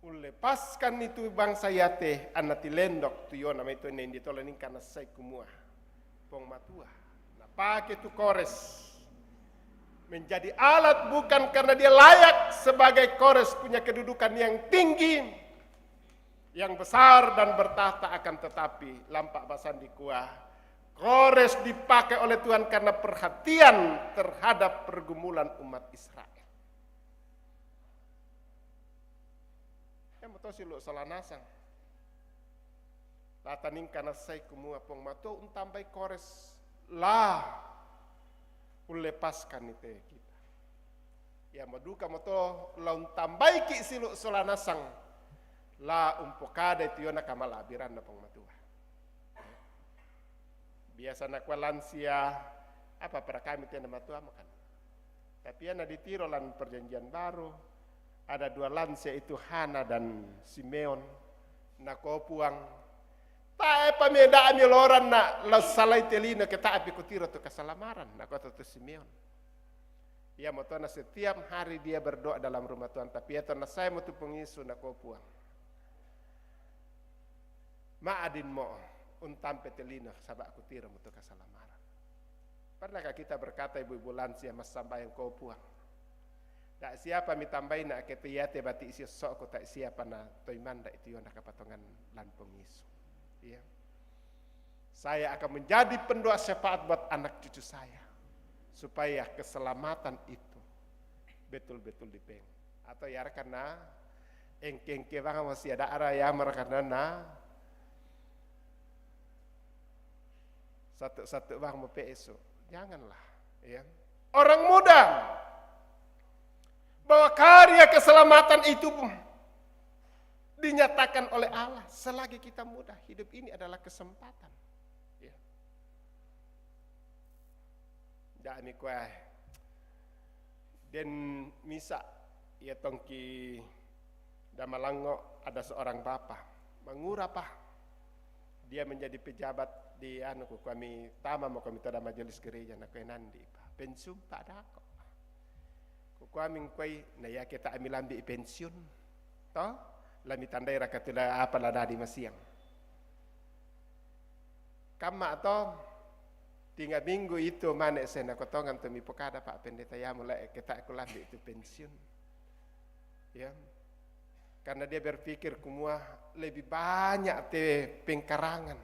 ullepaskan itu bangsa iate anna tilendok tu Yona mai tu ende indi tola ningka nassai kumua Puang Matua napake tu Kores menjadi alat bukan karena dia layak sebagai Kores punya kedudukan yang tinggi, yang besar dan bertahta, akan tetapi lampa' basan dikua Kores dipakai oleh Tuhan karena perhatian terhadap pergumulan umat Israel. Ia mo to silu' sola nasang. La taningka nassai kumua Puang Matua untambai Kores la ullepaskan ite kita. Ia mo duka mo to la untambaiki' silu' sola nasang la umpokadai tu Yona kamala'biranna Puang Matua. Biasa nakua lansia, apa pada kami tena matua makan. Tapi ia na ditiro lan perjanjian baru, ada dua lansia itu Hana dan Simeon. Nakua Puang, tae' pameda'mi loran na' la ussalai te lino ke ta'pi kutiro tu kasalamaran, nakua to tu Simeon. Ia mo tona setiap hari dia berdoa dalam rumah Tuhan, tapi ia tona sae mo tu Puang Yesus nakua Puang. Ma'adin mo untampe te lino saba' kutiro mo tu kasalamaran. Pernahkah kita berkata, ibu-ibu lansia, massambayang ko Puang, tak siapa mi tambai na' ke tu iate bati' si so'ku, tak siapa na toiman da' itu yona kapatongan lan pongisu. Iya. Saya akan menjadi pendoa syafaat buat anak cucu saya, supaya keselamatan itu betul-betul dipeng. Atau ya karena engke-engke bang masih ada ara ya karena na satu-satu bang mau peso. Janganlah, ya. Orang muda, bahwa karya keselamatan itu dinyatakan oleh Allah selagi kita muda. Hidup ini adalah kesempatan. Ya. Jadi kuah dan misa ya tongki Damalango ada seorang bapak mangura pa. Dia menjadi pejabat di anu ku kami tama mau kami tada majelis gereja na kue nandi pa. Pensiun pa dako. Ku kami kue na ya kita ami lambi pensiun. Toh? Lami tandai raka tula apa la dadi masiang. Kamma to, tinga minggu itu mane sena kotongan tu mi pokada Pak Pendeta ya mulai kita ku lambi itu pensiun. Ya. Karena dia berpikir kumua lebih banyak te pengkarangan,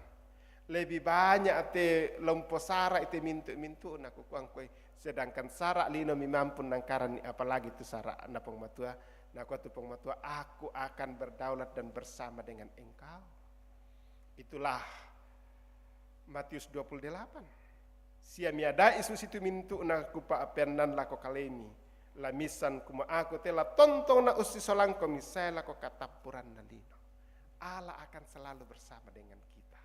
lebih banyak te lompo sara' ite mintu-mintu na kukuang koi. Sedangkan sara' lino mi mampu nangkaran ni apalagi tu sara' na pengmatua. Na kuatu pengmatua, aku akan berdaulat dan bersama dengan engkau. Itulah Matius dua puluh delapan. Sia miadai susi tu mintu na kupa apeannan lako kalemi. Lamisan kuma aku tela tontong na usi solangko misae lako katappuran na lino. Allah akan selalu bersama dengan kita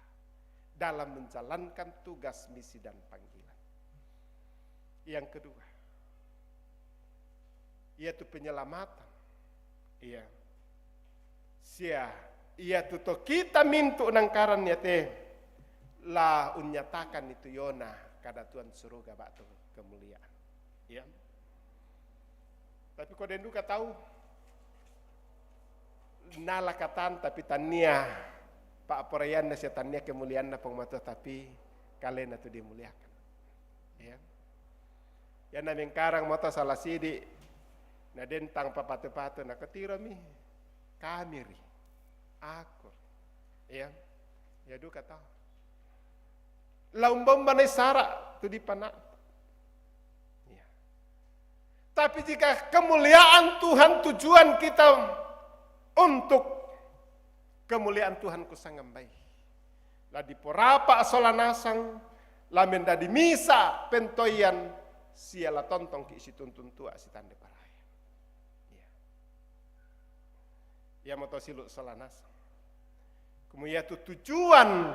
dalam menjalankan tugas, misi, dan panggilan. Yang kedua, yaitu penyelamatan. Iya. Sia, iya tu to kita mintu nangkaran ya te la unyatakan itu yona kada Tuhan suruga batu kemuliaan. Iya. Tapi ko den duka tahu nala katan tapi tania pa porayanna sia tania kemuliaanna pengmatua tapi kalena tu dimuliakan. Iya. Ya na mengkarang moto salah sidi na dentang papatu-patu na ketiromi kamiri aku. Ya. Ya duka tau. Laumba-umba na sara tu di pana. Ya. Tapi jika kemuliaan Tuhan tujuan kita untuk kemuliaan Tuhan kusangambai. La diporapa sola nasang, la mendadi misa pentoian, sia la tontong ki situntun tua sitande paraya. Iya. Iya moto silu sola nasang. Kumua iya tu tujuan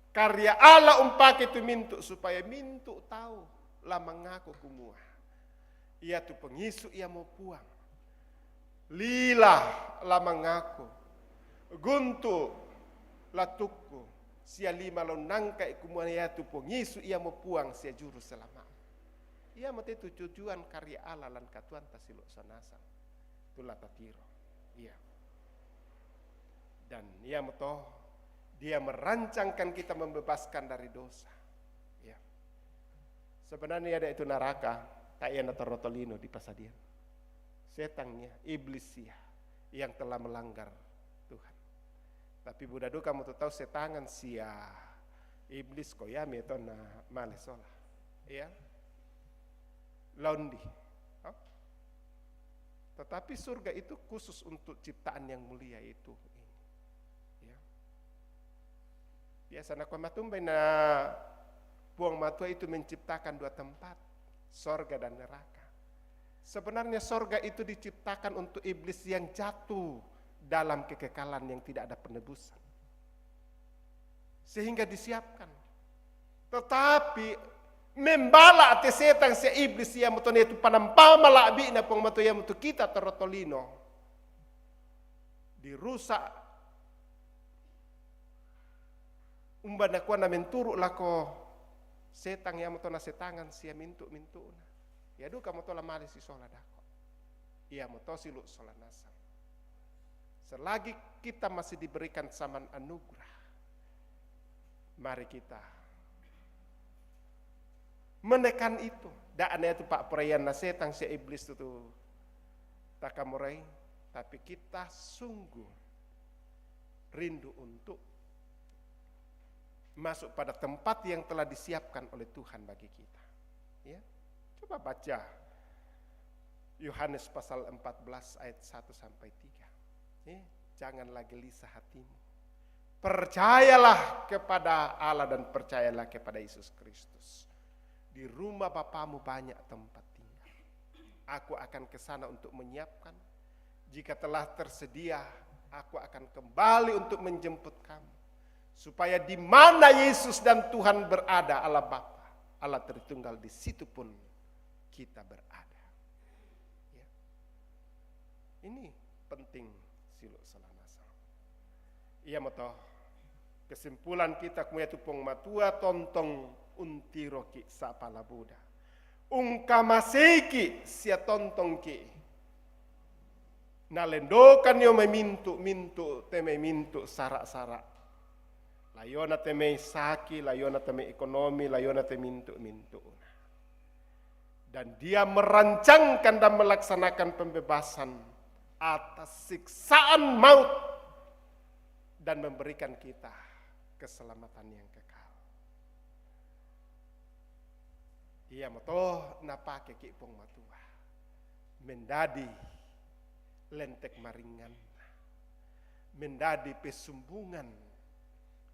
karya Allah umpake tu mintu supaya mintu tau la mangaku kumua. Iya tu pengisu iya mo Puang. Lila la mangaku, guntu la tukku, sia lima lo nangkai kumua iya tu pongisu iya mo Puang sia juru selamat. Iya mo te tu tujuan karya Allah lan katuan tasilu sonasang. Tula tatiro. Iya. Dan iya mo to, dia merancangkan kita membebaskan dari dosa. Iya. Sebenarnya ada itu neraka, tak iya na torotolino di pasadian. Setannya, iblis sia yang telah melanggar Tuhan. Tapi buda duka mo tu tau setangan sia iblis ko iya mi to na male sola. Iya. Laundi. Tetapi surga itu khusus untuk ciptaan yang mulia itu. Ini. Ya. Biasa na kumatumbai na Puang Matua itu menciptakan dua tempat, sorga dan neraka. Sebenarnya sorga itu diciptakan untuk iblis yang jatuh dalam kekekalan yang tidak ada penebusan. Sehingga disiapkan. Tetapi membala te setan sia iblis ia moto ne tu panampama labi na Puang Matua ia moto kita torotolino. Dirusak umba na kuana menturu lako setang ia moto na setangan sia mintu-mintuna. Ia duka moto la mali si sola dako. Ia moto silu sola nasang. Selagi kita masih diberikan saman anugerah, mari kita menekan itu. Dak aneh itu pak perayaan na setang si iblis itu tuh. Tak kamurai, tapi kita sungguh rindu untuk masuk pada tempat yang telah disiapkan oleh Tuhan bagi kita. Ya, coba baca Yohanes pasal empat belas ayat satu sampai tiga. Ya, janganlah gelisah hatimu. Percayalah kepada Allah dan percayalah kepada Yesus Kristus. Di rumah Bapamu banyak tempat tinggal. Aku akan ke sana untuk menyiapkan. Jika telah tersedia, aku akan kembali untuk menjemput kamu. Supaya di mana Yesus dan Tuhan berada, Allah Bapa, Allah Tritunggal, di situ pun kita berada. Ya. Ini penting, silu' salah nasang. Iya mo to. Kesimpulan kita kumua tu pong matua, tontong untiro ki sapala buda. Ungkamasei ki sia tontong ki. Nalendokan yo mai mintu'-mintu', te mai mintu' sara'-sara'. Layona te mai saki, layona te mai ekonomi, layona te mintu'-mintu'. Dan dia merancangkan dan melaksanakan pembebasan atas siksaan maut dan memberikan kita keselamatan yang kekal. Iya mo to napake ki pong matua. Mendadi lentek maringan. Mendadi pesumbungan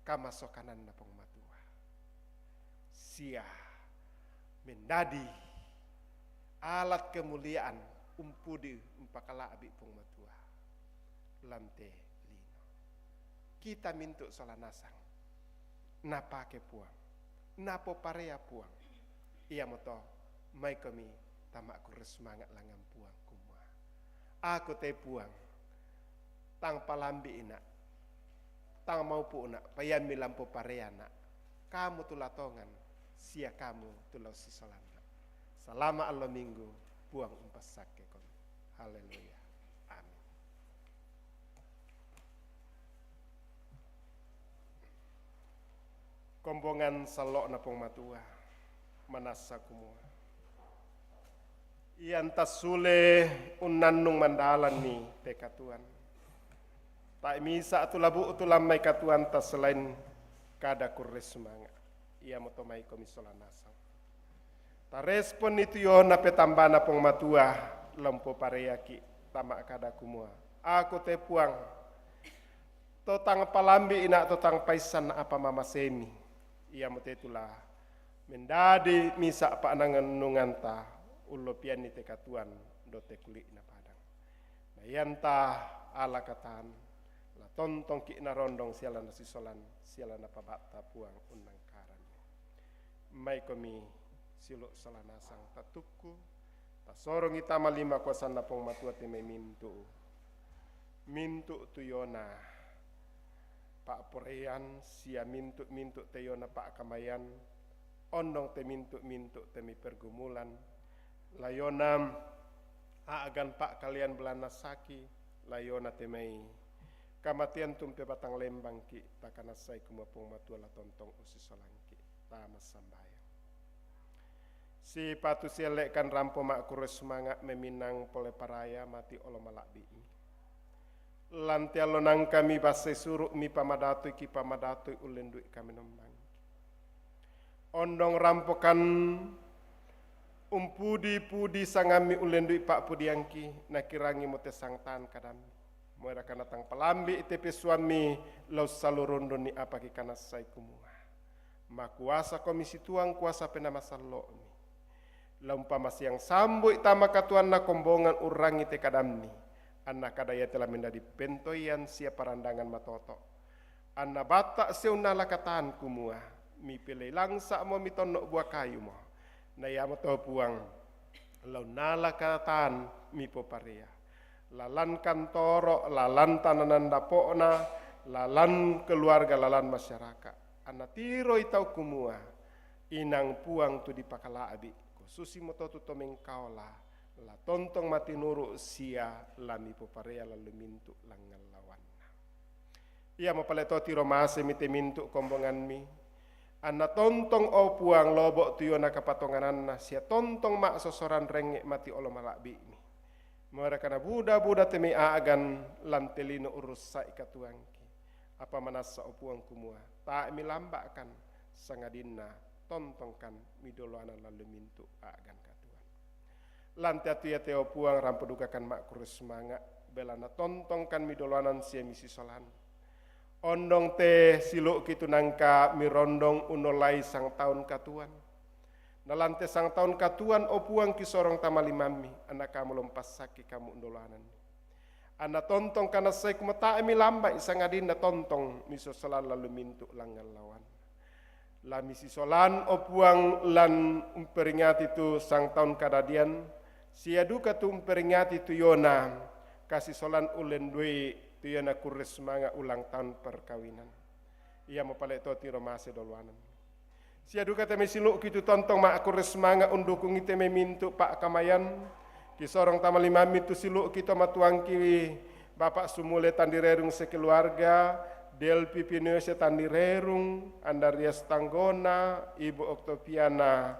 kamasokanan na pong matua. Sia mendadi alat kemuliaan umpudi umpakala'bi pong matua. Lam te lino. Kita mintu' sola nasang. Napake Puang. Napoparea Puang. Iya mo to, mai komi tama' kurre sumanga' langan Puang kumua. Aku te Puang. Tang palambi' ina'. Tang maupu' ina', paiammi lampo pareana'. Kamu tu latongan, sia kamu tu lau sisolanna'. Salama' allo Minggu, Puang umpassakke komi. Haleluya. Amin. Kombongan sallo'na Puang Matua, manassa kumua. Ianta sule unnannung mandalanni te katuoan. Tae' misa' tu labu'tu lammai katuoanta selain kada kurre sumanga'. Iamoto maikomi sola nasang. Taresponni tu Yohana petambana Puang Matua, lompo pareaki' tama' kada kumua, Aku te Puang, to tang palambi' ina' to tang paissan apa mamasemi. Iamote tu la mendadi misa' pa'nangennunganta ullopianni te katuoan do te kuli'na padang. Na ianta ala katan, la tontongki' narondong siala nasisolan, siala napabatta Puang unnangkaranni. Maikomi siulu' sola nasang tatukku, tasorongi tama lima kuasanna Puang Matua te mai mintu'. Mintu' tu Yona pa'poraian sia mintu'-mintu' te Yona pa'kamayan, ondong te mintu'-mintu' te mai pergumulan, layona a'gan pa'kalean belanna saki, layona te mai kamatean tumpe batang lembangki', takanassai kumua Puang Matua la tontong ussisolangki'. Tama sambayang. Sipatu sielle'kan rampo ma'kurre sumanga' memminang pole paraya mati' olo mala'bi'mi. Lan te allo nangkami bassai suru' mipamadatoi, kipamadatoi ullendu'i kamennommangki. Ondong rampokan umpudi-pudi sangammi ullendu'i pa'pudiangki, nakirangimo te sangtan kadammi. Moeraka natang palambi' te pesuammi lao salurundunni apaki kanassai kumua. Makuasa komi situang kuasa penamasallo'mi. La umpama siang sambu'i tama katuanna kombongan urrangi te kadammi, anna kada iate la mendadi pentoian sia parandangan matoto'. Anna batta' sia unnala katan kumua, mipilei langsa'mo mitonno' bua kayumo. Na iamoto Puang, la unnala katan mipoparea. Lalan kantoro', lalan tananan dapo'na, lalan keluarga, lalan masyarakat. Anna tiroi tau kumua, inang Puang tu dipakala'bi', ko susimoto tu to mengkaola, la tontong matinuru' sia la mipoparea lallu mintu' langngallawanna. Iamo pale to tiro masemi te mintu' kombonganmi, Anna tontong, o Puang, lobo' tu iyona kapatongananna, sia tontong ma'sosoran rengnge' mati olo mala'bi'mi. Moira kana buda-buda te mai a'gan lan te lino urussa'i katuoangki. Apa manassa, o Puang, kumua, tae' milamba'kan, sangadinna tontongkan midoloanan lan lumintu a'gan katuoan. Lan te atu iate, o Puang, rampo dukakan ma'kurre sumanga', belanna tontongkan midoloanan sia misisolan. Ondong te silu'ki tu nangka mirondong unnolai sangtaun katuoan. Na lan te sangtaun katuoan, o Puang, kisorong tama limammi, anna kamu lompassakki kamu undoloananni. Anna tontong kanassai kumatae milamba'i, sangadinna tontong misosolan lan lumintu langngan laoan. La misisolan, o Puang, lan umperingati tu sangtaun kadadian, sia duka tu umperingati tu iyona kasisolan ullenduei tu iyona kurre sumanga' ulang taun perkawinan. Iamo pale' to tiro mase doloanan. Sia duka te mai silu'ki tu tontong ma'kurre sumanga' undukungi te mai mintu' pa'kamayan, kisorong tama limammi tu silu'ki to matuangki Bapa' Sumule Tandirerung sekeluarga, Delpi Pinose Tandirerung, Andarias Tanggona, Ibu Oktopiana,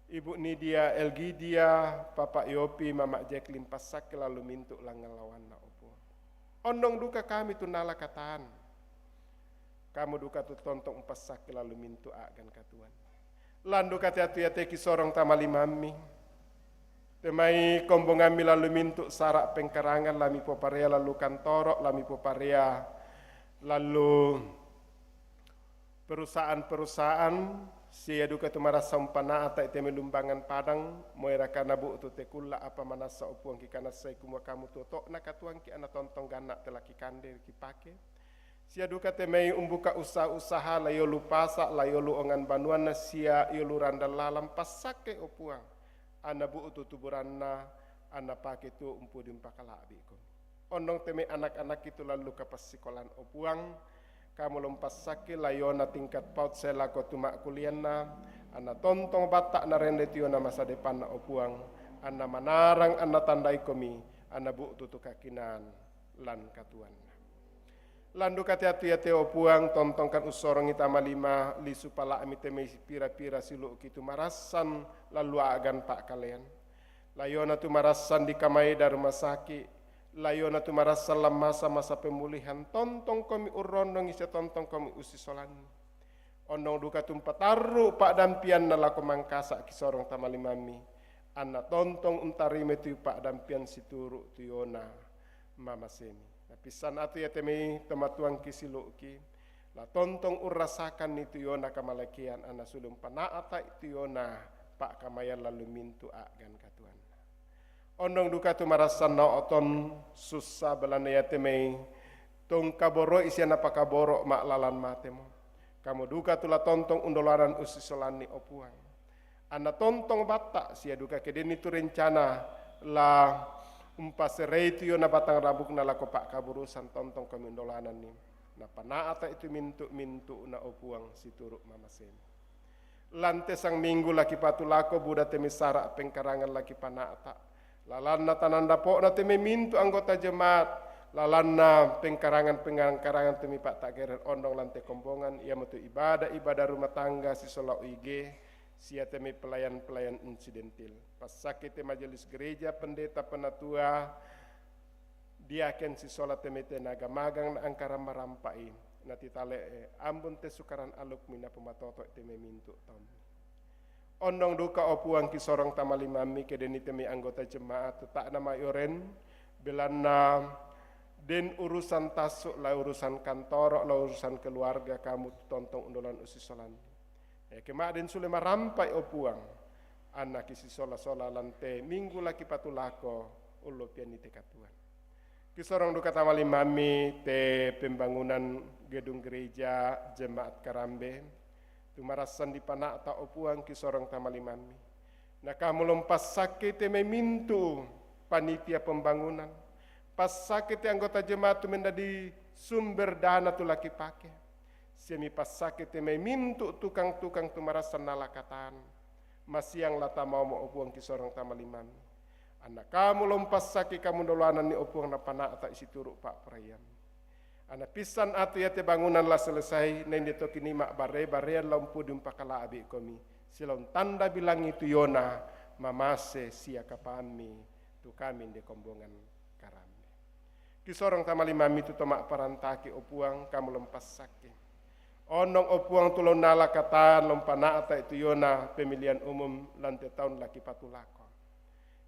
Ibu Nidia Elgidia, Papa Yopi, Mama Jacqueline, passakke lan lumintu langngan laoanna, o Puang. Ondong duka kami tu nala katan. Kamu duka tu tontong umpassakke lan lumintu a'gan katuoan. Lan duka te atu iate kisorong tama limammi. Te mai kombongammi lan lumintu sara' pengkarangan, la mipoparea lallu kantoro, la mipoparea lallu perusahaan-perusahaan, sia duka tu marassa umpana'ata'i te mai Lumbangan Padang, moira kana bu'tu te kulla', apa manassa, o Puang, kikanassai kumua kamu tu oto'na katuoangki, anna tontong ganna' te la kikande kipake. Sia duka te mai umbuka usaha-usaha, la iolu pasa', la iolu ongan banuanna, sia iolu randang lalang, passakke, o Puang, anna bu'tu tu buranna, anna pake tuo umpudi umpakala'bi'komi. Ondong te mai anak-anakki tu lallu kapassikolan, o Puang, kamu lompassakki, la iona tingkat paut sae lako tu ma'kulianna, anna tontong batta' narende tu iona masa depanna, o Puang, anna manarang, anna tandaikomi, anna bu'tu tu kakinaan lan katuoanna. Lan duka te atu iate, o Puang, tontongkan ussorongi tama lima lisu pala'mi te mai pira-pira silu'ki tu marassan lallu a'gan pa'kalean. La iona tu marassan di Kamaeda rumah sakit, la iona tu marassan lan masa-masa pemulihan, tontongkomi urrondongi sia tontongkomi ussisolanni. Ondong duka tu umpatarru' pa'dampianna lako Mangkasa' kisorong tama limammi, anna tontong untarimai tu pa'dampian situru' tu iona mamasemi. Napissan atu iate mai tomatuangki silu'ki, la tontong urrasakanni tu iona kamalakean, anna sule umpana'ata'i tu iona pa'kamayan lallu mintu a'gan katuoanna. Ondong duka tu marassanna o'ton sussa, belanna iate mai tongkaboro'i sia napakaboro' ma'lalan matemo. Kamu duka tu la tontong undoloanan ussisolanni, o Puang. Anna tontong batta' sia duka ke denni tu rencana la umpaserei tu iona batang rabukna lako pa'kaburusan, tontongkomi undoloananni. Napana'ata'i tu mintu'-mintu'na, o Puang, situru' mamasemi. Lan te sangminggu la kipatulako, buda te mai sara' pengkarangan la kipana'ta'. Lalanna tanang dapo'na te mai mintu' anggota jemaat, lalanna pengkarangan-pengkarangan te mai pa'ta'geren ondong lan te kombongan, iamotu ibadah-ibadah rumah tangga sisola O I G, sia te mai pelayan-pelayan insidentil. Passakke te majelis gereja, pendeta, penatua, diaken sisola te mai tenaga magang na angkarang marampa'i, natitale'e, ambun te sukaran alukmi napomatoto'i te mai mintu' taummi. Ondong duka, o Puang, kisorong tama limammi ke denni te mai anggota jemaat, tetta'na mai oren, belanna den urusan tassu', la urusan kantoro, la urusan keluarga, kamu tontong undoloan ussisolanni. E, ke ma'den sule marampa'i, o Puang, anna kisisola-sola lan te minggu la kipatulako ullopianni te katuoan. Kisorong duka tama limammi te pembangunan gedung gereja jemaat Karambe, tu marassan dipana'ta, o Puang, kisorong tama limammi. Na kamu lompassakke te mai mintu' panitia pembangunan, passakke te anggota jemaat tu menjadi sumber dana tu la kipake. Sia mipassakke te mai mintu' tukang-tukang tu marassan nala katan. Masiang la tamaomo, o Puang, kisorong tama limammi. Anna kamu lompassakke kamu undoloananni, o Puang, napana'ta'i situru' pa'poraiammi. Ana pissan atu iate bangunan la selesai, na inde toki nima' bare-barean la umpudi umpakala'bi' komi, silaong tanda bilangi tu Yona mamase sia kapanmi tu kami inde kombongan karambe. Kisorong tama limammi tu to ma'parantaki, o Puang, kamu la umpassakke. Onnong, o Puang, tu la unnala katan la umpana'ta'i tu Yona pemilihan umum lan te taun la kipatulako.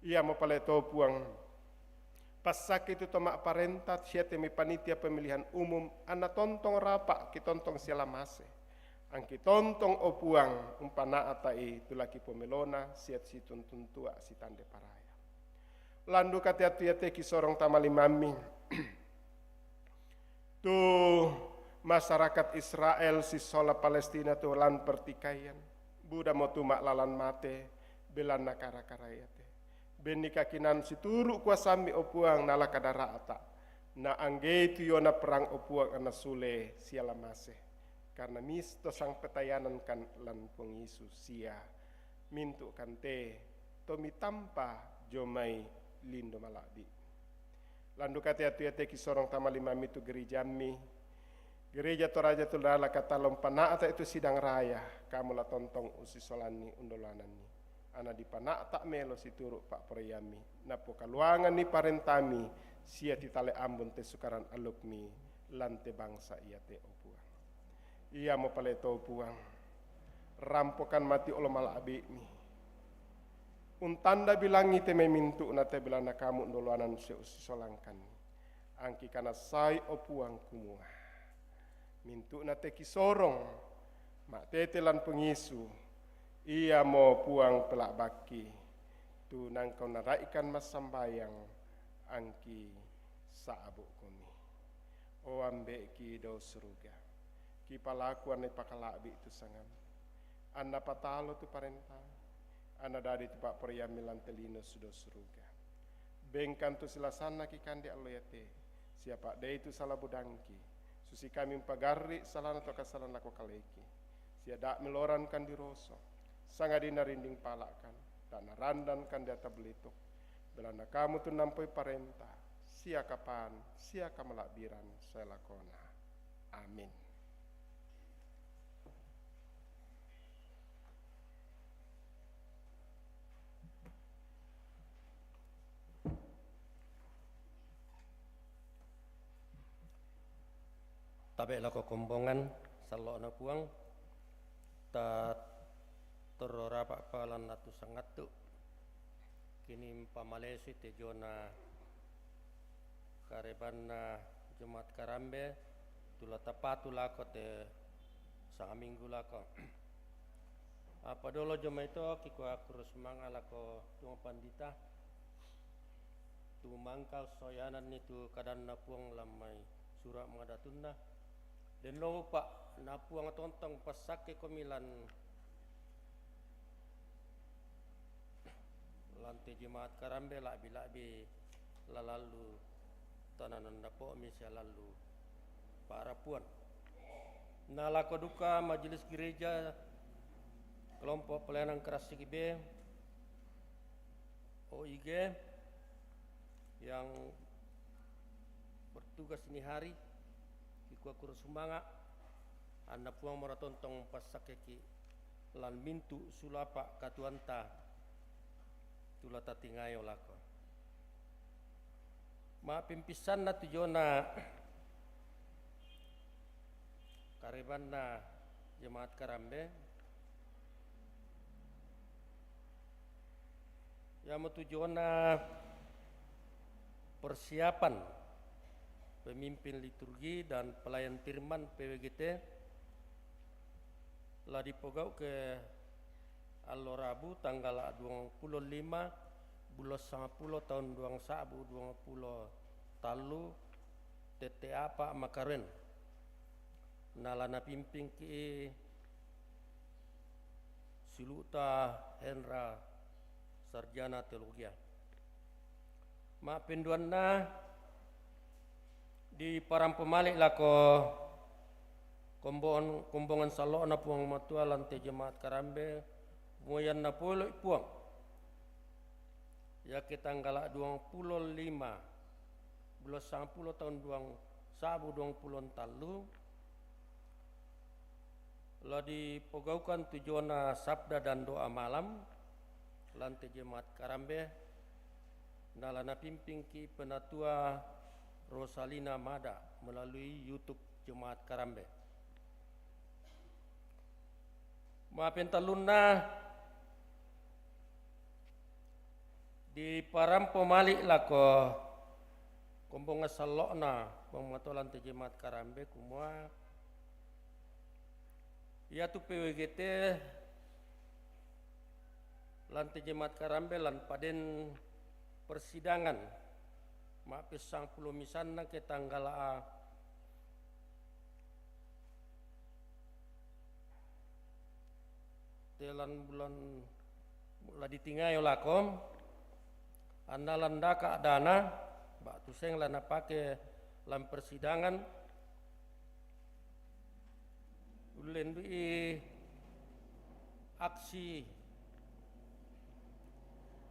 Iamo pale to, Puang, passakke tu to ma'parenta sia te mai panitia pemilihan umum, anna tontong rapa' kitontong sia la mase. Angki tontong, o Puang, umpana'ta'i tu la kipomelona sia situntu-tuntua sitande paraya. Lan duka te atu iate kisorong tama limammi tu masyarakat Israel sisola Palestina tu lan pertikaian. Budamo tu ma'lalan mate, belanna kara-kara iate. Benni kakinan situru' kuasammi, o Puang, nala kadara'ta. Na anggei tu Yona perang, o Puang, anna sule sia la mase. Karna misto sangpetayanankan lan Puang Yesus sia mintu'kan te to mitampa dio mai lindo mala'bi'. Lan duka te atu iate kisorong tama limammi tu gerejammi, gereja Toraja tu la unnala katan la umpana'ta'i tu sidang raya, kamu la tontong ussisolanni undoloananni. Anna dipana'ta' melo situru' pa'poraiammi, napokaluanganni parentami sia titale ambun te sukaran allukmi lan te bangsa iate, o Puang. Iamo pale to, Puang, rampokan mati olo mala'bi'mi. Untanda bilangi te mai mintu'na te, belanna kamu undoloanan sia ussisolangkanni. Angki kanassai, o Puang, kumua mintu'na te kisorong ma'tete lan Puang Yesu, iamo, Puang, pela'bakki tu naengka unnara'ikan massambayang angki sa'bu' komi. O Ambe'ki dao suruga, kipalaku anna ipakala'bi' tu sangam, anna patalo tu parentami, anna dadi tu pa'poraiammi lan te lino si dao suruga. Bengkan tu silasanna kikande allo iate, sia pa'dei tu sala budangki, susi kami umpagarri' salana to kasalan lako kaleki, sia da' melorankan diroso, sangadinna rinding pala'kan, da' narandankan deata belituk, belanna kamu tu nampoi parenta, sia kapan, sia kamala'biran sae lakona. Amin. Tabe' lako kombongan sallo'na Puang, ta torro rapa'pa lan atu sangattu'. Kini umpamalesui te diona karebanna Jemaat Karambe, tu la tapatu lako te sangaminggu lako. Apa dolo dio mai to kikua kuru sumanga' lako Tuang Pandita tu mangkal soyananni tu kadanna Puang lan mai sura' mangadatunna. Denno upa' na Puang tontong passakke komi lan lan te Jemaat Karambe, la'bi-la'bi la lallu tanananna po'mi sia lallu pa'rapuan. Na lako duka majelis gereja kelompok pelayanan Kerasiki B, O I G, yang bertugas ini hari, kikua kuru sumanga', anna Puang mora tontong passakkeki lan mintu' sulapa' katuoanta tu la tatingayo lako. Ma'pimpissanna tu diona karebanna Jemaat Karambe, iamotu diona persiapan pemimpin liturgi dan pelayan firman P W G T la dipogau' ke allo Rabu tanggala' duangpulo lima bulan sangpulo taun duang sa'bu duangpulo tallu, tette' apa' Makaruen. Na la napimpingki' Silu'ta Hendra, sarjana teologia. Ma'penduanna, diparampo male' lako kombongan, kombongan sallo'na Puang Matua lan te Jemaat Karambe, muayanna pole'i Puang. Iake tanggala' duangpulo lima bulan sangpulo taun duang sa'bu duang pulo tallu, la dipogau'kan tu jona sabda dan doa malam lan te jemaat Karambe, na la napimpingki' penatua Rosalina Mada melalui YouTube jemaat Karambe. Ma'pentallunna, diparampo mali' lako kombongan sallo'na Puang Matua lan te jemaat Karambe, kumua iatu P W G T lan te jemaat Karambe lan paden persidangan ma'pessangpulo misanna ke tanggala' te lan bulan la ditingayo lako, anna landaka' dana ba'tu seng la napake lan persidangan, ullendu'i aksi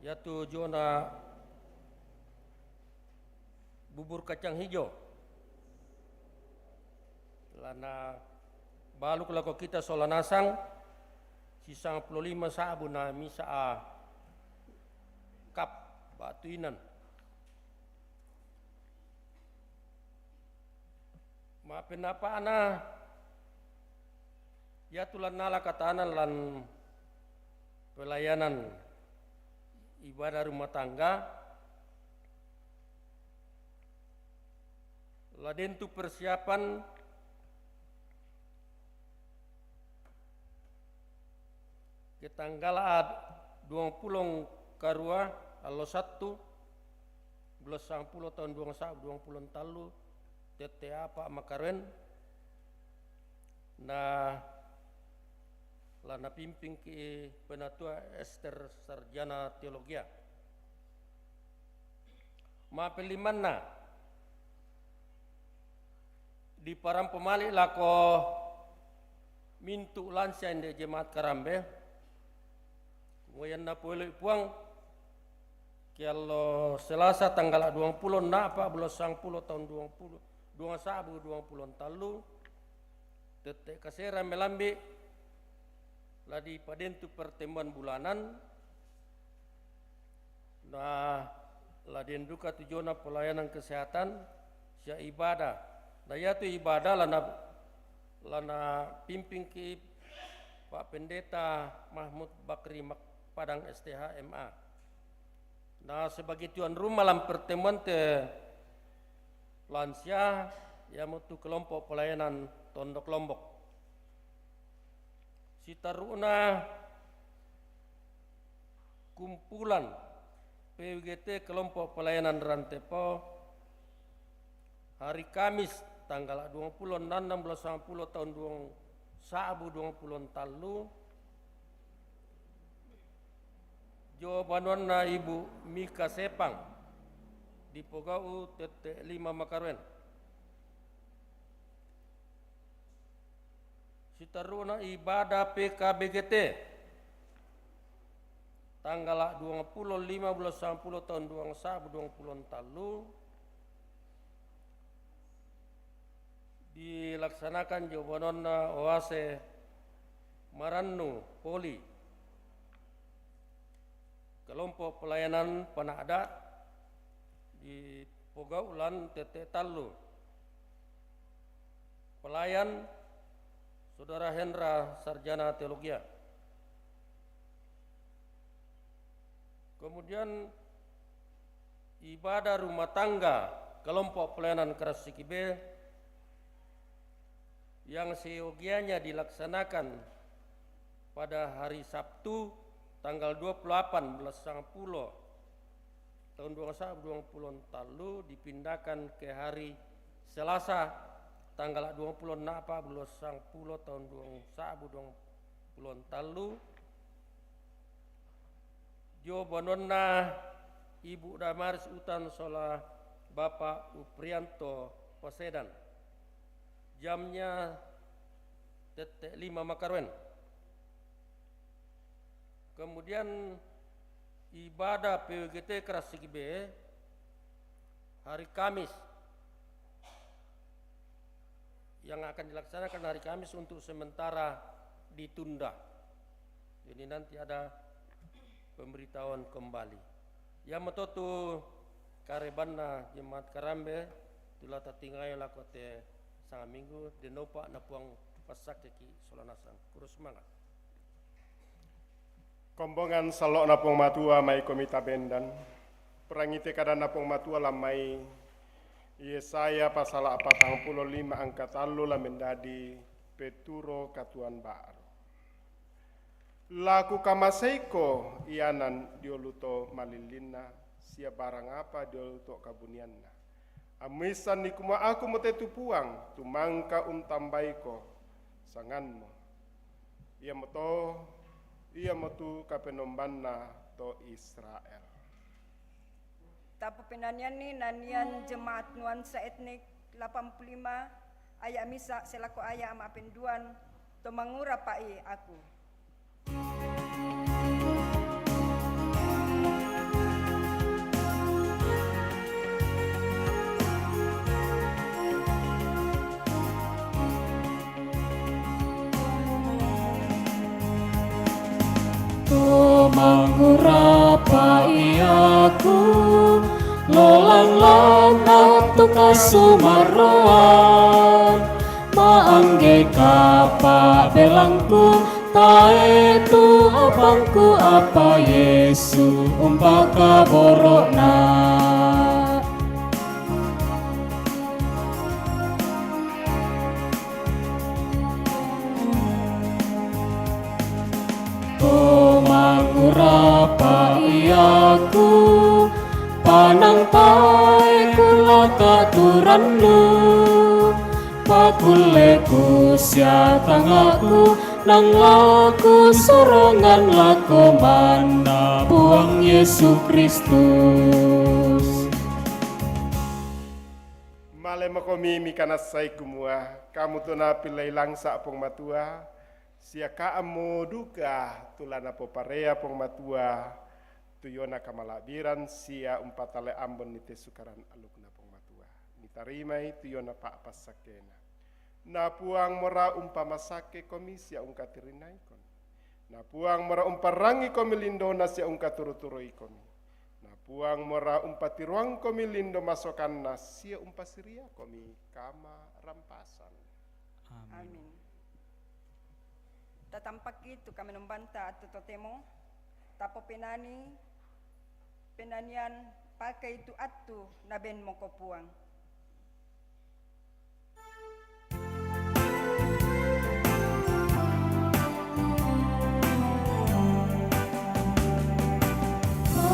iatu jona bubur kacang hijau. La nabaluk lako kita sola nasang, sisangpulo lima sa'bu na misa' a kap ba'tu inan. Ma'pennapa'na, iatu lan nala katanan lan pelayanan ibadah rumah tangga, la den tu persiapan ke tanggala' duang pulo karua allo Sattu, bulan sangpulo taun duang sa'bu duang pulo tallu, tette' apa' makaroen, na la napimpingki' penatua Ester Sarjana Teologia. Ma'pellimanna, diparampo mali' lako mintu' lansia inde jemaat Karambe, kumua ianna poeloi Puang, ke allo Selasa tanggala' duang pulo a'pa' bulan sangpulo taun duang pulo, duang sa'bu duang pulo tallu, tette' kasera melambi', la dipaden tu pertemuan bulanan, na la den duka tu jona pelayanan kesehatan sia ibadah. Na iatu ibadah la na, la napimpingki' Pak Pendeta Mahmud Bakri Mak-, Padang S T H M A. Na sebagai tuan rumah lan pertemuan te lansia, iamotu kelompok pelayanan Tondok Lombok. Sitarru'na kumpulan P W G T kelompok pelayanan Rantepao, hari Kamis tanggala' duang pulo ennang bulan sangpulo taun duang sa'bu duang pulo tallu, jo banuanna Ibu Mika Sepang, dipogau' tette' lima makaroen. Sitarru'na ibadah P K B G T, tanggala' duang pulo lima bulan sangpulo taun duang sa'bu duang pulo tallu, dilaksanakan jo banuanna Oase Marannu Poli. Kelompok pelayanan pana'da' dipogau' lan tette' tallu. Pelayan, Saudara Hendra, Sarjana Teologia. Kemudian, ibadah rumah tangga kelompok pelayanan Karasiki B yang seyogianya dilaksanakan pada hari Sabtu tanggal dua puluh delapan bulan sangpulo taun duang sa'bu duang pulo tallu dipindahkan ke hari Selasa tanggala' duang pulo ennang bulan sangpulo taun duang sa'bu duang pulo tallu, jo banuanna Ibu Damaris Utan sola Bapak Uprianto Pasedan. Jamnya tette' lima makaroen. Kemudian ibadah P W G T Karasiki B hari Kamis yang akan dilaksanakan hari Kamis untuk sementara ditunda. Jadi nanti ada pemberitahuan kembali. Iya mo to tu karebanna jemaat Karambe, tu la tatingayo lako te sanga minggu, dennopa na Puang passakkeki sola nasang. Kuro semangat. Kombongan sallo'na Puang Matua mai komi tabendan. Perangi te kadanna Puang Matua lan mai Yesaya pasala patang pulo lima angka tallu la mendadi peturo katuoan ba'ru. La kukamaseiko ianan diolu to malillinna, sia barang apa diolu to kabunianna. Ammuissanni kumua aku mo te tu Puang, tumangka untambaiko sanganmu. Iamoto, iamotu kapenombanna to Israel. Tappu penanianni nanian jemaat nuansa etnik lapan puluh lima ayat misa selako ayat ma'penduan, to mangurapa'i aku. To mangurapa'i aku, lolang-langngan tu kasumaroan, maangge kapa'belangku, tae tu apangku apa Yesu umpakaboro'na. To mangurapa'i aku, panangtae kullaka aturannu, pakulleku sia tangaku, nang laku sorongan lako manna Puang Yesu Kristus. Male makomi mikanassai kumua, kamu tu napilei langsa Puang Matua, sia kamu duka tu la napoparea Puang Matua, tu yona kamala'biran sia umpatale ambon ni te sukaran alukna Puang Matua. Mitarimai tu yona pa'passakkena. Na Puang mora umpamasakke komi sia ungkatirinaikomi. Na Puang mora umparrangi komi lindona sia ungkaturu-turui komi. Na Puang mora umpatiroang komi lindo masokanna sia umpasiria komi kamarampasan. Amin. Amin. Tatampakki tu kamenombanta attu totemo, tapopenani penanian pakai tu attu nabenmoko Puang.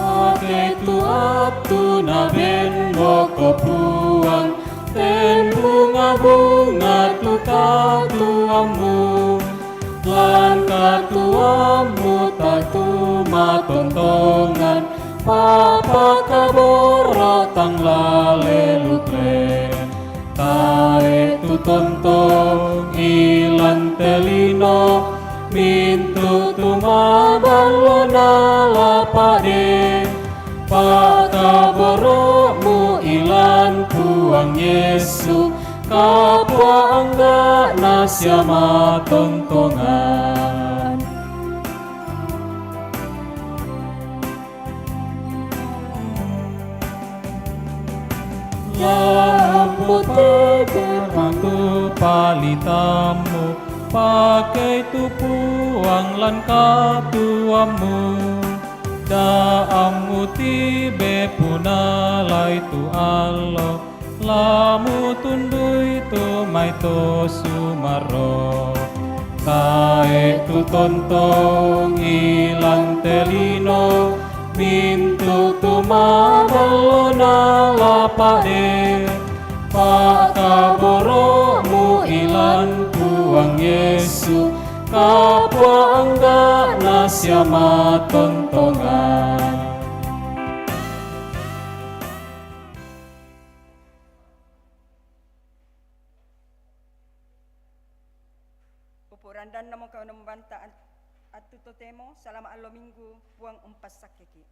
Pakai tu attu nabenmoko Puang, ten bunga-bunga tu katuoammu. Lan katuoammu tatu matontongan, papakaboro tang lalelukle. Tae tu tontong ilan te lino, mintu tu maballona lapa'de. Pakaboro'mu ilan Puang Yesu, kapua angga'na sia matontongan. Lampu tebe matu palitammu, pakai tu Puang lan katuoammu. Da'ammu tibe punalai tu allo, la mutundui tu mai to sumarro. Tae tu tontong ilan te lino, mintu tu maballona lapa'de. Pakaboro'mu ilan Puang Yesu, kapua angga'na sia matontongan. Upu' randannamo kanombanta at-, attu totemo, salama allo Minggu, Puang umpassakkeki.